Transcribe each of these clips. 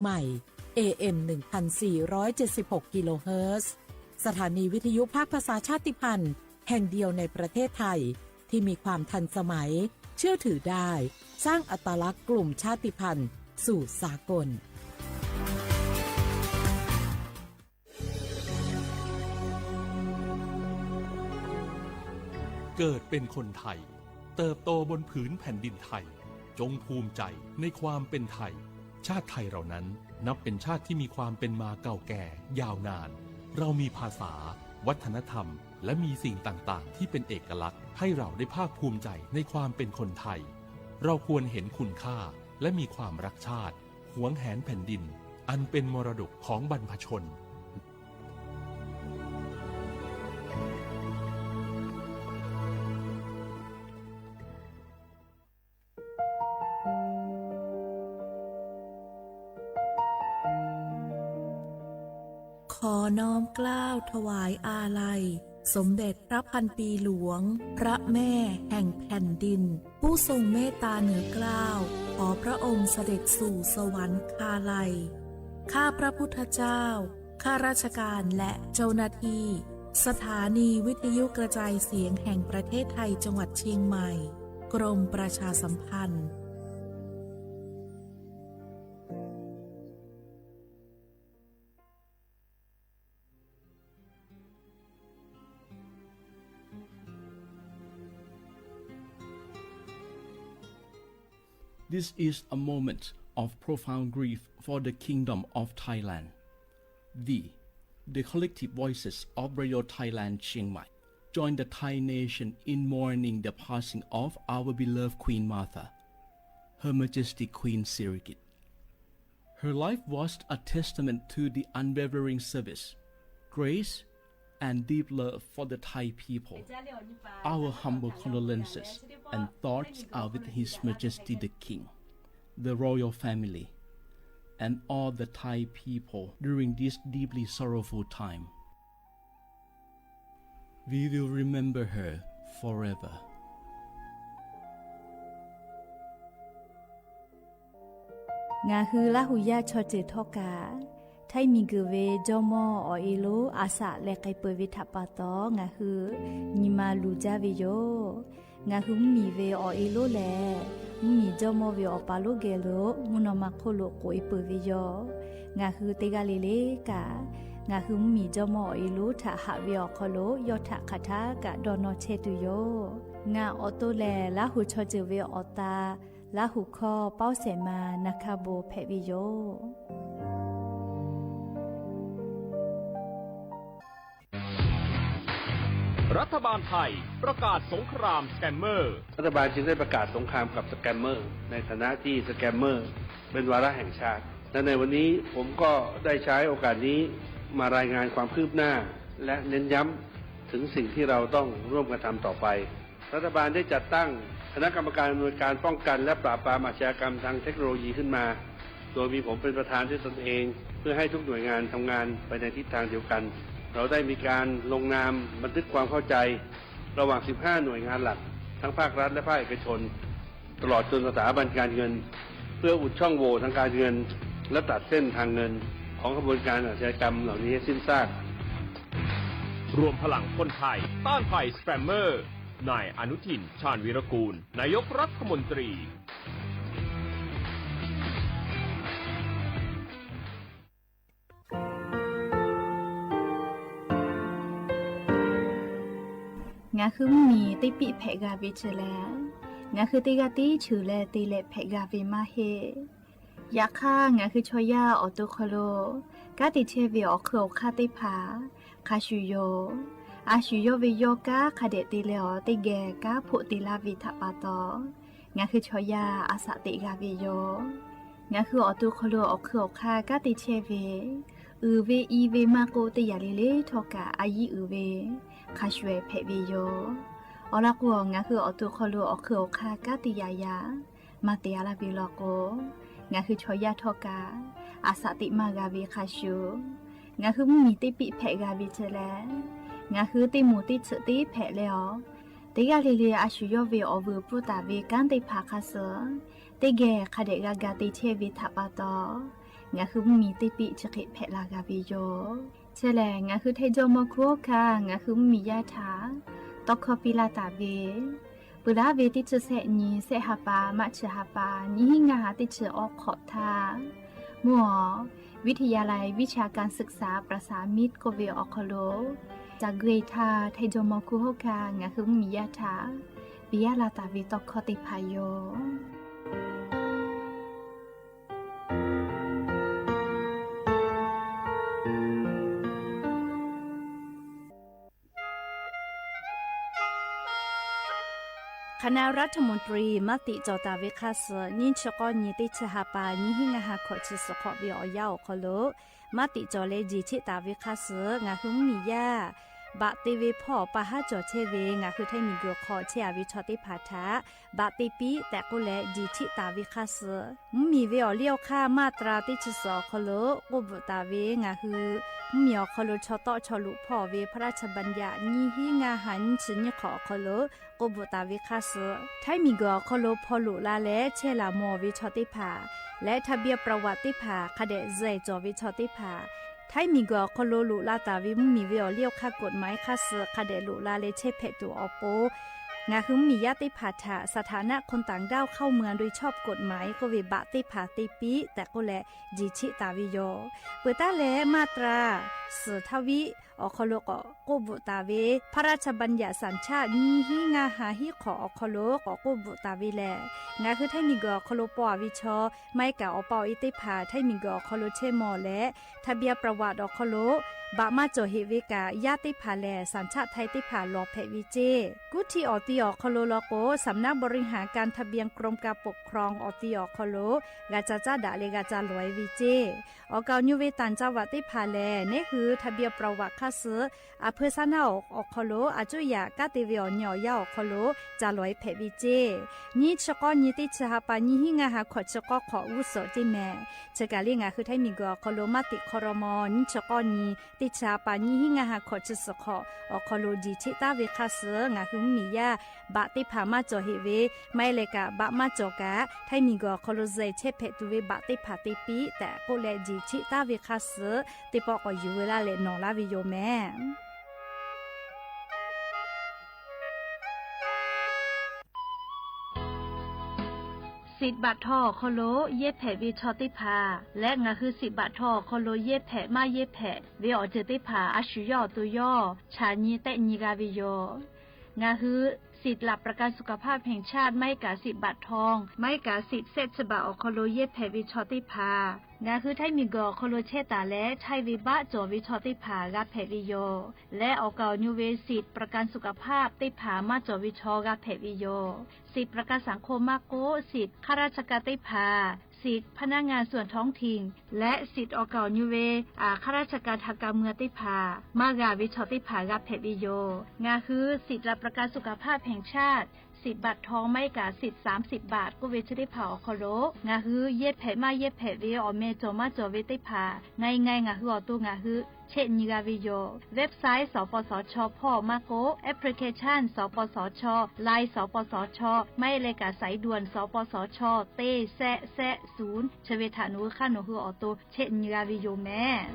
ใหม่ เอ เอ็ม หนึ่งพันสี่ร้อยเจ็ดสิบหก กิโลเฮิรตซ์ สถานีวิทยุภาคภาษาชาติพันธุ์แห่งเดียวในประเทศไทย ที่มีความทันสมัย เชื่อถือได้ สร้างอัตลักษณ์กลุ่มชาติพันธุ์สู่สากล เกิดเป็นคนไทย เติบโตบนผืนแผ่นดินไทย จงภูมิใจในความเป็นไทย ชาติไทยเรานั้นนับเป็นชาติที่มีความเป็นมาเก่าแก่ยาวนาน เรามีภาษา วัฒนธรรม และมีสิ่งต่างๆ ที่เป็นเอกลักษณ์ ให้เราได้ภาคภูมิใจในความเป็นคนไทย เราควรเห็นคุณค่า และมีความรักชาติ หวงแหนแผ่นดิน อันเป็นมรดกของบรรพชน ขอน้อมเกล้าถวายอาลัย สมเด็จพระพันปีหลวง พระแม่แห่งแผ่นดิน ผู้ทรงเมตตาเหนือเกล้า ขอพระองค์เสด็จสู่สวรรคาลัย ข้าพระพุทธเจ้า ข้าราชการและเจ้าหน้าที่ สถานีวิทยุกระจายเสียงแห่งประเทศไทย จังหวัดเชียงใหม่ กรมประชาสัมพันธ์ This is a moment of profound grief for the Kingdom of Thailand. We, the collective voices of Radio Thailand Chiang Mai, join the Thai nation in mourning the passing of our beloved Queen Mother, Her Majesty Queen Sirikit. Her life was a testament to the unwavering service, grace, and deep love for the Thai people. Our humble condolences and thoughts are with His Majesty the King, the royal family, and all the Thai people during this deeply sorrowful time. We will remember her forever. Ngaˬ hui Laˇ huˍ yaˇ chaw ceuˬ htawˇ kaꞈ, Htaiˇ miˬguiˬ ve jawˇmawˇ awˬ e lonˉ a shaꞈ leh k'ai peuˬ ve htaꞈ pa taw, ngaˬ hui nyi ma luˬ jaˇ ve yoˬ. Ngaˬ hui mvuhˇmiˬ ve awˬ e lonˉ lehˬ, mvuhˇmiˬ jawˇmawˇ ve awˬ pa lonˉ geh lo mvuhˇ naw ma hk'oˆ lo k'oꞈ e peuˬ ve yoˬ. Ngaˬ hui teˇ g'aˇ le le kaꞈ, ngaˬ hui mvuhˇmiˬ jawˇmawˇ awˬ e lonˉ htaꞈ haꞈ ve awˬ hk'aw lo yawˇ htaꞈ hk'aˬ htaˇ kaꞈ dawˇ nawˇ chehˇ tuˬ yoˬ. Ngaˬ awˬ to lehˬ, Laˇ huˍ chaw ceuˬ ve awˬ ta Laˇ huˍ hkawˇ Pawˇsehˍ ma Naˍ hkaˇ bon hpehꞈ ve yoˬ. รัฐบาลไทยประกาศสงครามสแกมเมอร์ รัฐบาลจึงได้ประกาศสงครามกับสแกมเมอร์ ในฐานะที่สแกมเมอร์เป็นวาระแห่งชาติ และในวันนี้ผมก็ได้ใช้โอกาสนี้มารายงานความคืบหน้า และเน้นย้ำถึงสิ่งที่เราต้องร่วมกันทำต่อไป รัฐบาลได้จัดตั้งคณะกรรมการอำนวยการป้องกันและปราบปรามอาชญากรรมทางเทคโนโลยีขึ้นมา โดยมีผมเป็นประธานด้วยตนเอง เพื่อให้ทุกหน่วยงานทำงานไปในทิศทางเดียวกัน เราได้มีการลงนามบันทึกความเข้าใจ ระหว่าง สิบห้า หน่วยงานหลัก ทั้งภาครัฐและภาคเอกชน ตลอดจนสถาบันการเงิน เพื่ออุดช่องโหว่ทางการเงิน และตัดเส้นทางเงินของขบวนการอาชญากรรมเหล่านี้ให้สิ้นซาก รวมพลังคนไทยต้านภัยสแกมเมอร์ นายอนุทิน ชาญวีรกูล นายกรัฐมนตรี Ngaˬ hui mvuhˇmiˬ teˇ piˆ hpehꞈ g'a ve chi lehˬ, ngaˬ hui teˇ g'aˇ tiˉ cheuˬ leh te leh hpehꞈ g'a ve maˇ heˆ. Yaꞈ hk'aˇ, ngaˬ hui chaw yaˇ awˬ to hk'aw lo kanˉ te chehˇ ve awˬ hk'eun awˬ hk'aˇ teˇ hpaˍ hk'a shuˍ yoˬ. A shu yawˇ ve yawˇ kanˉ hk'a dehꞈ te leh awˬ teˇ geh kanˉ hpoˆ te laˇ ve htaꞈ pa taw, ngaˬ hui chaw yaˇ a shaꞈ teꞈ g'a ve yoˬ. Ngaˬ hui awˬ to hk'aw lo awˬ hk'eun awˬ hk'aˇ kanˉ te chehˇ ve, uiˍ ve i ve maˇ k'oˆ, teˇ yanˇ le le htawˇ kaꞈ a yiˇ uiˍ ve hk'a shuˍ ehˍ hpehꞈ ve yoˬ. Awˬ lawn k'o, ngaˬ hui awˬ to hk'aw lo awˬ hk'eun awˬ hk'aˇ kanˉ te yaꞈ yaꞈ maˇ te a laˇ ve law k'o, ngaˬ hui chaw yaˇ htawˇ kaꞈ a shaꞈ teꞈ maˇ g'a ve hk'a shuˍ, ngaˬ hui mvuhˇmiˬ teˇ piˆ hpehꞈ g'a ve chi lehˬ, ngaˬ hui teˇ moˍ teˇ tsuhꞈ teˇ hpehꞈ leh awˬ, teˇ g'aˇ le le a shu yawˇ ve awˬ vuiˬ pfuhˇ taˍ ve kanˉ teˇ hpaˍ hk'a suh teˇ geh hk'a dehꞈ g'a ga te chehˇ ve htaꞈ pa taw, ngaˬ hui mvuhˇmiˬ teˇ piˆ chi hk'e hpehꞈ la g'a ve yoˬ. Chi lehˬ, ngaˬ hui Htaiˍ jaw mawˇ hkuˇ hawˉ hkanˇ ngaˬ hui mvuhˇmiˬ yaˇ htaꞈ tawˇ hkawˇ piˇ laˇ taˍ ve, peuˬ laˉ ve teˇ chi sehˆ nyi sehˆ ha pa, March ha pa, nyiˇ hinˉ ngaˇ ha teˇ chi awˬ hk'awꞈ htaˇ, mvuhˇ awˬ วิทยาลัยวิชาการศึกษาประสามิตร k'oˆ ve awˬ hk'aw lo, caˬ gui htaˇ Htaiˍ jaw mawˇ hkuˇ hawˉ hkanˇ ngaˬ hui mvuhˇmiˬ yaˇ htaꞈ piˇ laˇ taˍ ve tawˇ hkawˇ teˇ hpaˍ yoˬ. คณะรัฐมนตรี maˇ tiꞈ cawˬ taˍ ve hk'aˇ suh, nyiˇ chi k'awˇ nyi teˇ chi ha pa, nyiˇ hinˉ ngaˇ ha hkawꞈ chi suhˍ hk'awꞈ ve awˬ yanˇ awˬ hk'aw lo, maˇ tiꞈ cawˬ leh jeˬ cheˆ taˍ ve hk'aˇ suh, ngaˬ hui mvuhˇmiˬ yaˇ baꞈ te ve hpawˇ pa haˉ cawˬ chehˇ ve ngaˬ hui Htaiˇ miˬguiˬ hk'aw chehˇ a ve chaw teˇ hpaˍ htaꞈ baꞈ te piˇ tehꞈ k'oˆ leh jeˬ cheˆ taˍ ve hk'aˇ suh, mvuhˇmiˬ ve awˬ liˇ awˬ hk'aˇ maˇ tra teˇ chi suhˍ awˬ hk'aw lo k'oˆ bvuhꞈ taˍ ve ngaˬ hui mvuhˇmiˬ awˬ hk'aw lo chaw tawˆ chaw loꞈ hpawˇ ve พระราชบัญญัติ nyiˇ hinˉ ngaˇ ha nyiˇ chi nyiˇ hk'awꞈ awˬ hk'aw lo k'oˆ bvuhꞈ taˍ ve hk'aˇ suh, Htaiˇ miˬguiˬ awˬ hk'aw lo hpaw loꞈ la leh chehˇ laˬ mawˬ ve chaw teˇ hpaˍ leh ทะเบียนประวัติ teˇ hpaˍ hk'a dehꞈ zuhꞈ cawˬ ve chaw teˇ hpaˍ, Htaiˇ miˬguiˬ awˬ hk'aw lo loꞈ la taˍ ve mvuhˇmiˬ ve awˬ liˇ awˬ hk'aˇ กฎหมาย hk'aˇ suh hk'a dehꞈ loꞈ la leh chehˇ hpehꞈ tuˬ awˬ pon, ngaˬ hui mvuhˇmiˬ yaˇ teˇ hpaˍ htaꞈ สถานะคนต่างด้าวเข้าเมืองโดยชอบกฎหมาย k'oˆ ve baꞈ teˇ hpaˍ te piˇ tehꞈ k'oˆ leh jeˬ cheˆ taˍ ve yoˬ. Peuˬ taˉ leh maˇ tra suhˍ htaˇ viˉ awˬ hk'aw lo k'awꞈ k'oˆ bvuhꞈ taˍ ve พระราชบัญญัติสัญชาติ nyiˇ hinˉ ngaˇ ha hiˉ hk'awꞈ awˬ hk'aw lo k'awꞈ k'oˆ bvuhꞈ taˍ ve lehˬ, ngaˬ hui Htaiˇ miˬguiˬ awˬ hk'aw lo paw a ve chaw maˇ heˆ kaꞈ awˬ pa awˬ e teˇ hpaˍ Htaiˇ miˬguiˬ awˬ hk'aw lo chehˇ mawˬ leh ทะเบียนประวัติ awˬ hk'aw lo baꞈ maˇ cawˬ heꞈ ve kaꞈ yaˇ teˇ hpaˍ lehˬ สัญชาติไทย teˇ hpaˍ lawˬ hpehꞈ ve ceˇ. Kuˇ htiˇ awˬ ti awˬ hk'aw lo law k'o, สำนักบริหารการทะเบียน กรมการปกครอง awˬ ti awˬ hk'aw lo g'a ca caˉ daꞈ leh g'a ca lawˬ e ve ceˇ. Awˬ kaˍ awˬ nyu ve ต่างจังหวัด teˇ hpaˍ lehˬ, neˉ hui ทะเบียนประวัติ hk'aˇ suh a hpeu saˉ naˆ awˬ hk'aw lo a cuˇ yaꞈ kanˉ te ve awˬ nyi awˬ yanˇ awˬ hk'aw lo ca lawˬ e hpehꞈ ve ceˇ. Nyiˇ chi k'awˇ nyi teˇ chi ha pa, nyiˇ hinˉ ngaˇ ha hkawꞈ chi k'awˇ hk'awꞈ g'uˇ suhˍ ceˇ mehˍ. Chi kaꞈ lehˬ, ngaˬ hui Htaiˇ miˬguiˬ awˬ hk'aw lo maˇ tiꞈ hk'aw raw mawˬ nyiˇ chi k'awˇ nyi teˇ chi ha pa, nyiˇ hinˉ ngaˇ ha hkawꞈ chi suhˍ hk'awꞈ awˬ hk'aw lo jeˬ cheˆ taˍ ve hk'aˇ suh, ngaˬ hui mvuhˇmiˬ yaˇ baꞈ teˇ hpaˍ maˇ cawˬ heꞈ ve, maˇ heˆ leh kaꞈ baꞈ maˇ cawˬ kaꞈ Htaiˇ miˬguiˬ awˬ hk'aw lo zuhꞈ chehˇ hpehꞈ tuˬ ve baꞈ teˇ hpaˍ te piˇ tehꞈ k'oˆ leh jeˬ cheˆ taˍ ve hk'aˇ suh, teˇ pawˆ k'awꞈ yuˬ veu laˇ leh nawˬ laˇ ve yoˬ mehˍ. Siꞈ baꞈ htaw awˬ hk'aw lo yehˇ hpehꞈ ve chaw teˇ hpaˍ leh ngaˬ hui siꞈ baꞈ htaw awˬ hk'aw lo yehˇ hpehꞈ maˇ yehˇ hpehꞈ ve awˬ ceuˬ teˇ hpaˍ a shu yawˇ awˬ to yawˇ chaꞈ nyi tehˆ nyi g'a ve yoˬ. Ngaˬ hui สิทธิ์หลักประกันสุขภาพแห่งชาติ maˇ heˆ kaꞈ siꞈ baꞈ htaw, maˇ heˆ kaꞈ siꞈ sehˆ chi baꞈ awˬ hk'aw lo yehˇ hpehꞈ ve chaw teˇ hpaˍ, ngaˬ hui Htaiˇ miˬguiˬ awˬ hk'aw lo chehˇ taˍ leh chaiˇ ve baˆ cawˬ ve chaw teˇ hpaˍ g'a hpehꞈ ve yoˬ. Leh awˬ kaˍ awˬ nyu ve siꞈ ประกันสุขภาพ teˇ hpaˍ maˇ cawˬ ve chaw g'a hpehꞈ ve yoˬ. Siꞈ ประกันสังคม maˇ k'oˆ, siꞈ ข้าราชการ teˇ hpaˍ, siꞈ พนักงานส่วนท้องถิ่น leh siꞈ awˬ kaˍ awˬ nyu ve ข้าราชการทางการเมือง teˇ hpaˍ maˇ g'a ve chaw teˇ hpaˍ g'a hpehꞈ ve yoˬ. Ngaˬ hui siꞈ หลักประกันสุขภาพแห่งชาติ siꞈ baꞈ htaw maˇ heˆ kaꞈ siꞈ สามสิบ baꞈ k'oˆ ve chi teˇ hpaˍ awˬ hk'aw lo ngaˬ hui yehˇ hpehꞈ maˇ yehˇ hpehꞈ ve awˬ meh cawˬ maˇ cawˬ ve teˇ hpaˍ ngaˬ ngaˬ ngaˬ hui awˬ to ngaˬ hui chehˆ nyi g'a ve yoˬ. Website สปสช hpawˇ maˇ k'oˆ, application สปสช, Line สปสช, maˇ heˆ leh kaꞈ สายด่วน สปสช teˇ sehˆ sehˆ ศูนย์ chi ve htaꞈ nawˬ hui hk'aˇ nawˬ hui awˬ to chehˆ nyi g'a ve yoˬ mehˍ.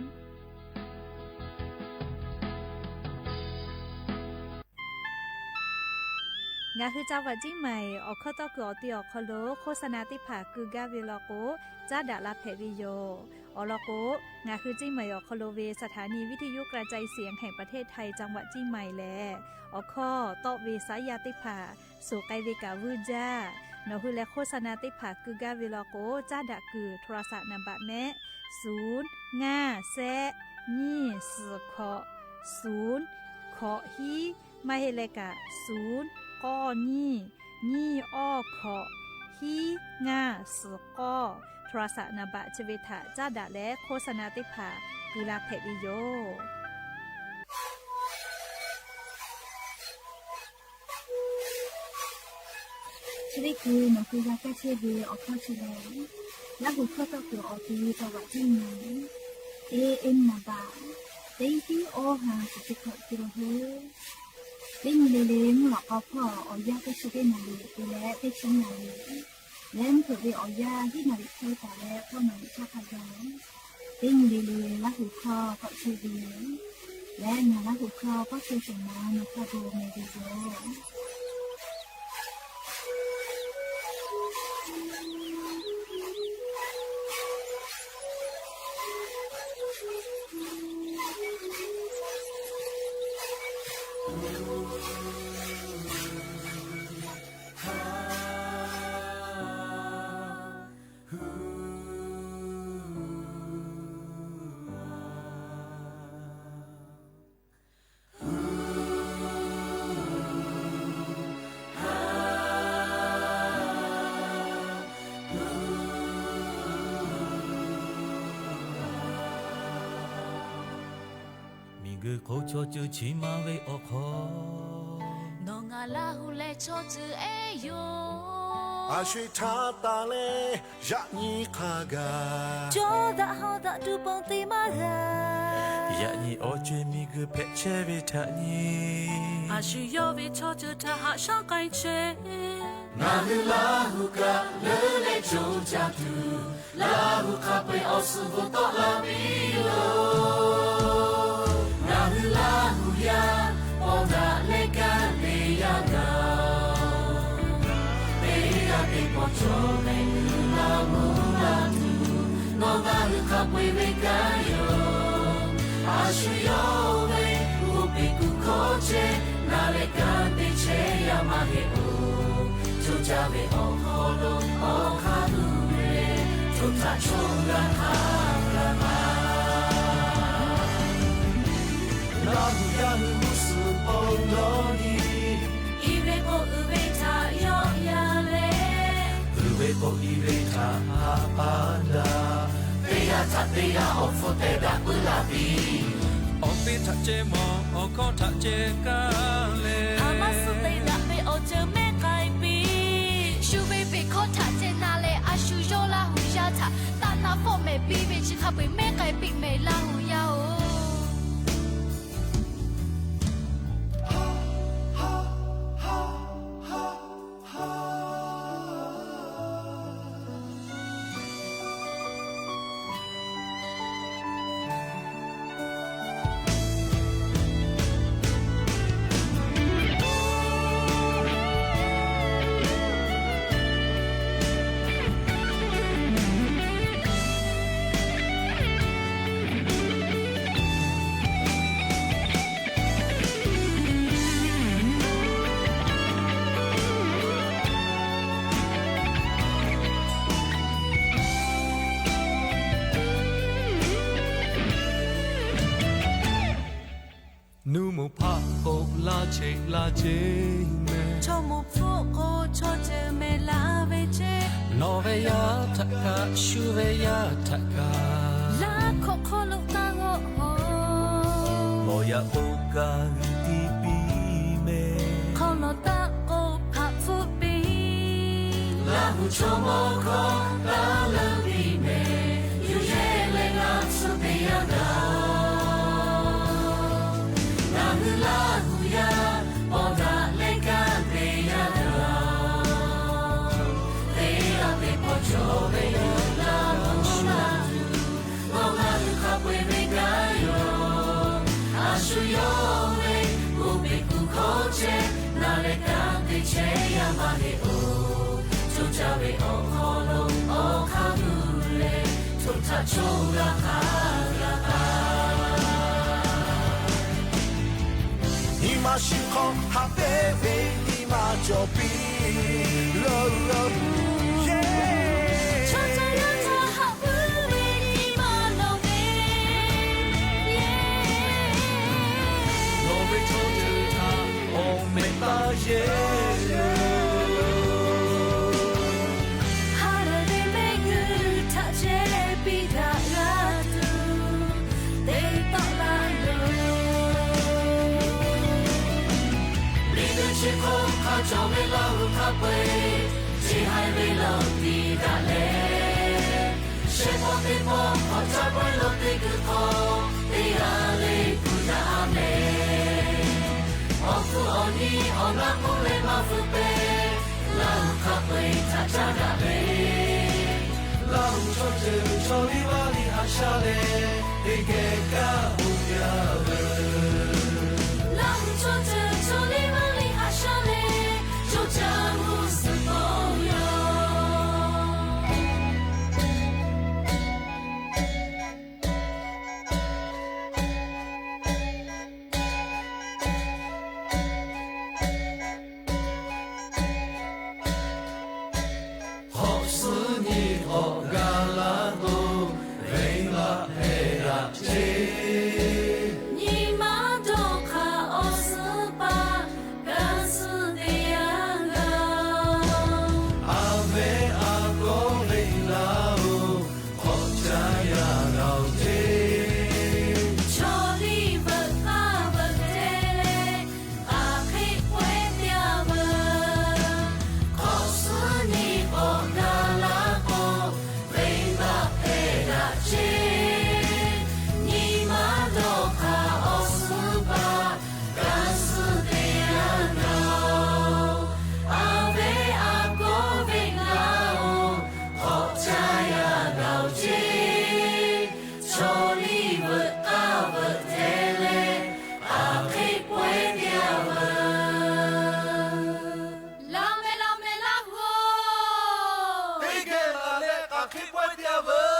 Ngaˬ hui จังหวัดเชียงใหม่ awˬ hkawˇ tawˇ kuiˬ awˬ ti awˬ hk'aw lo โฆษณา teˇ hpaˍ keu gaˇ ve law k'o, caˉ daꞈ la hpehꞈ ve yoˬ. Awˬ lawn k'o, ngaˬ hui เชียงใหม่ awˬ hk'aw lo ve สถานีวิทยุกระจายเสียงแห่งประเทศไทย จังหวัดเชียงใหม่ lehˬ, awˬ hkawˇ tawˆ ve saˉ yaˇ teˇ hpaˍ suˍ k'ai ve kaꞈ vuiˇ jaˇ. Nawˬ hui leh โฆษณา teˇ hpaˍ keu gaˇ ve law k'o, caˉ daꞈ kuiˬ โทรศัพท์ naˍ baꞈ mehˆ ศูนย์ ngaˇ แซะ nyiˇ suhˍ hkawꞈ ศูนย์ hkawꞈ hiˉ, maˇ heˆ leh kaꞈ ศูนย์ k'awˇ nyiˇ, nyiˇ awˇ hkawꞈ, hiˉ ngaˇ suhˍ k'awˇ, โทรศัพท์ naˍ baꞈ chi ve htaꞈ caˉ daꞈ leh โฆษณา teˇ hpaˍ keu la hpehꞈ ve yoˬ. Chi teˇ hkui nawˬ hui g'a kaˇ chehˇ ve awˬ hkawˇ chi lehˬ, Laˇ huˍ hkawˇ tawˆ kuiˬ awˬ ti จังหวัดเชียงใหม่ A M naˍ baꞈ teˇ hiˉ awˇ ha suhˍ chi hkawꞈ te la hoˉ. Teˇ nyi le le mvuhˇ lawꞈ k'aw hpawˇ awˬ yanˇ teˇ chi teˇ naˍ riˍ te leh teˇ chi naˍ riˍ Leh mvuhˇ hpeuꞈ ve awˬ yanˇ hiˉ naˍ riˍ hk'e taˍ leh k'awˇ naˍ riˍ htaˇ hk'a gaˬ, teˇ nyi le le Laˇ huˍ hkawˇ k'awꞈ chehˇ ve yoˬ. Leh ngaˬ Laˇ huˍ hkawˇ k'awˇ chehˇ shehˍ ma nawˬ hk'a gaˬ meh ve yoˬ. Miˬguiˬ hk'oˆ chaw ceuˬ chi ma ve awˬ hk'aw, nawˬ ngaˬ Laˇ huˍ leh chaw ceuˬ ehˉ yoˬ. A sho-eˬ htaˇ taˍ leh yaꞈ nyi hk'a gaˬ, cawˇ daꞈ haw daꞈ tuˬ ponˬ te maˇ g'a. Yaꞈ nyi awˬ co-eˬ miˬguiˬ hpehꞈ chehˇ ve htaꞈ nyi, a shu yawˇ ve chaw ceuˬ htaꞈ haꞈ shaˉ k'ai chehˇ. Ngaˬ hui Laˇ huˍ kaꞈ leuˉ leh co caˇ tuˬ, Laˇ huˍ hk'a peu-eˬ awˬ suhˍ bvuhꞈ tawˆ la piˇ loˬ. Ngaˬ hui Laˇ huˍ yaˇ paw daꞈ leh kanˇ te yaˇ gaˬ, teˇ g'aˇ teˇ pawˆ cawˬ leh g'uiˬ la mvuhˇ la tuˬ, nawˬ ngaˬ hui hk'a peu-eˬ ve kanˉ yoˬ. A shu yawˇ ve g'oˇ peꞈ kuˬ hkawˇ chehˇ na leh kanˇ te chehˇ yaˇ maˇ heˆ-oˬ. Co caˇ ve awˬ hk'aw lo awˬ hk'aˇ tuˬ ve, co htaꞈ co g'a hk'a g'a ma. Laˇ huˍ yaˇ hui g'uˇ suhˍ paw nawˉ nyi, i ve k'o uiˍ ve htaꞈ yawˆ yan leh, uiˍ ve k'o i ve htaꞈ haꞈ pa daꞈ, teˇ g'aˇ htaꞈ teˇ g'aˇ awˬ hpfuhˇ teh daꞈ puiˉ la piˇ. Awˬ piˇ htaꞈ ceh mawˬ, awˬ hkawˇ htaꞈ ceh kaˇ leh, a maˇ suh te daꞈ ve awˬ ceuˬ mehˉ k'ai piˇ. Shu ve peꞈ hkawˇ htaꞈ ceh na leh, a shu yawˇ Laˇ huˍ yaˇ htaꞈ taˆ na fawˆ mehˍ piˇ ve chi hk'a peu-eˬ mehˉ k'ai piˇ mehˍ Laˇ huˍ yaˇ-oˬ. Nuˇ moˍ hpaˆ k'o laˇ cheꞈ laˇ ceˇ mehˍ, chaw moˍ hpfuhˆ k'o chaw ceuˬ mehˍ la ve ceˇ. Nawˬ ve yaˇ htaꞈ kaꞈ shu ve yaˇ htaꞈ kaꞈ, laˇ hkawꞈ hk'aw lo taˇ g'awˆ-oˬ. Awˬ yaꞈ k'o kaꞈ g'uiˬ tiˇ piˇ mehˍ, hk'aw lawˬ taˆ k'o hpaꞈ hpfuhˆ piˇ. Laˇ huˍ chaw mawˇ hkawˇ taˇ leuˉ piˇ mehˍ, yuˬ yehˇ leh ngaˬ tcuhˉ te yaˇ gaˬ. Ngaˬ hui Laˇ huˍ yaˇ paw daꞈ leh kanˇ te yaˇ gaˬ. Teˇ g'aˇ teˇ pawˆ cawˬ ve g'uiˬ la mvuhˇ la tuˬ, nawˬ ngaˬ hui hk'a peu-eˬ ve kanˉ yoˬ. A shu yawˇ ve g'oˇ peꞈ kuˬ hkawˇ chehˇ na leh kanˇ te chehˇ yaˇ maˇ heˆ-oˬ. Co caˇ ve awˬ hk'aw lo awˬ hk'aˇ tuˬ leh, co htaꞈ co g'a hk'a g'a pa. Nyi ma shiˍ hk'aw haꞈ pehnˇ ve nyi ma cawˬ piˇ lawˬ lawˬ. Chaw caˇ yaˇ htaꞈ haꞈ puiˉ ve nyi ma lawˬ ve, nawˬ ve chaw ceuˬ htaꞈ awˬ mehˍ taˇ yehˇ yoˬ. Ha lehˬ ve mehˆ g'uˇ htaꞈ chehˇ piˇ daꞈ g'a tuˬ, teˇ tawˆ la loˬ. Miˬ guiˬ chi hk'oˆ hk'a cawˬ ve Laˇ huˍ hk'a peu-eˬ, chi haiˬ ve lo tiˍ daꞈ leh, shehˆ pawˆ teˇ pawˆ hk'awꞈ caˇ pawehˇ lo teˇ g'uiˬ hk'aw teˇ g'aˇ le kuˬ daꞈ-a mehˍ. Awˬ hpfuhˇ awˬ nyi awˬ naˆ k'oˆ leh maˇ feu pehˇ, Laˇ huˍ hk'a peu-eˬ htaꞈ caˇ daꞈ ve sha leh, teˇ geh kaˇ hoꞈ yaˇ ve, Laˇ huˍ chaw ceuˬ chaw liˇ vaˇ liˇ haꞈ sha leh, co caˇ mvuhˇ suhˍ k'oˆ ve yoˬ. Hk'awꞈ suhˉ nyi k'awꞈ gaˬ la k'o, venˇ baˆ hpehꞈ daꞈ ceˇ. Nyi ma dawˇ hk'aˇ awˬ suhˉ paˆ, kanˉ suhˉ teˇ yanˇ g'aˇ-oˬ, a venˇ a kawˇ venˇ laˇ-oˬ, k'awꞈ caˇ yaˇ g'a-oˬ ceˇ. Chaw liˇ veuꞈ k'aˇ veuꞈ te leh, k'aˬ hk'e pawehˇ teˇ yanˇ veuˬ. Hk'awꞈ suhˉ nyi k'awꞈ gaˬ la k'o, venˇ baˆ hpehꞈ daꞈ ceˇ. Nyi ma dawˇ hk'aˇ awˬ suhˉ paˆ, kanˉ suhˉ teˇ yanˇ g'aˇ-oˬ, a venˇ a kawˇ venˇ laˇ-oˬ, k'awꞈ caˇ yaˇ g'a-oˬ ceˇ. Chaw liˇ veuꞈ k'aˇ veuꞈ te leh, k'aˬ hk'e pawehˇ teˇ yanˇ veuˬ. Laˇ meh laˇ meh Laˇ huˍ-oˬ, teˇ geh laˬ leh k'aˬ hk'e pawehˇ teˇ yanˇ veuˬ.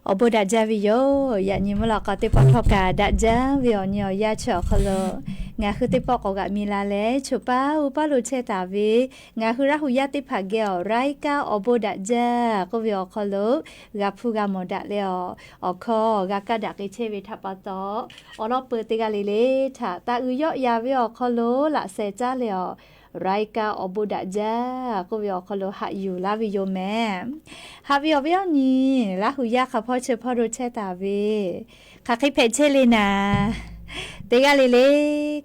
Awˬ bon daꞈ jaˇ ve yoˬ. Yaꞈ nyi mvuhˇ lawꞈ k'aw teˇ pawˆ htawˇ kaꞈ daꞈ jaˇ ve awˬ nyi awˬ yanˇ chi awˬ hk'aw lo ngaˬ hui teˇ pawˆ k'awꞈ g'aꞈ mi la leh, choˬ paˇ uˉ paˇ lo chehˇ taˍ ve ngaˬ hui Laˇ huˍ yaˇ teˇ hpaˍ geh awˬ รายการ awˬ bon daꞈ jaˇ k'oˆ ve awˬ hk'aw lo g'a hpuˇ g'a mawˬ daꞈ leh, awˬ hkawˇ g'a kaˇ daꞈ k'ai chehˇ ve htaꞈ pa taw, awˬ lawn peuˬ teˇ g'aˇ le le htaꞈ taꞈ uiˍ yawˆ yan ve awˬ hk'aw lo laꞈ sheh caˉ leh awˬ รายการ awˬ bon daꞈ jaˇ k'oˆ ve awˬ hk'aw lo haꞈ yuˬ laˇ ve yoˬ mehˍ. Haꞈ ve awˬ viˉ awˬ nyi, Laˇ huˍ yaˇ hk'a hpawˇ chi hpawˇ lo chehˇ taˍ ve hk'aˬ hk'e hpehꞈ chehˇ le naˍ, teˇ g'aˇ le le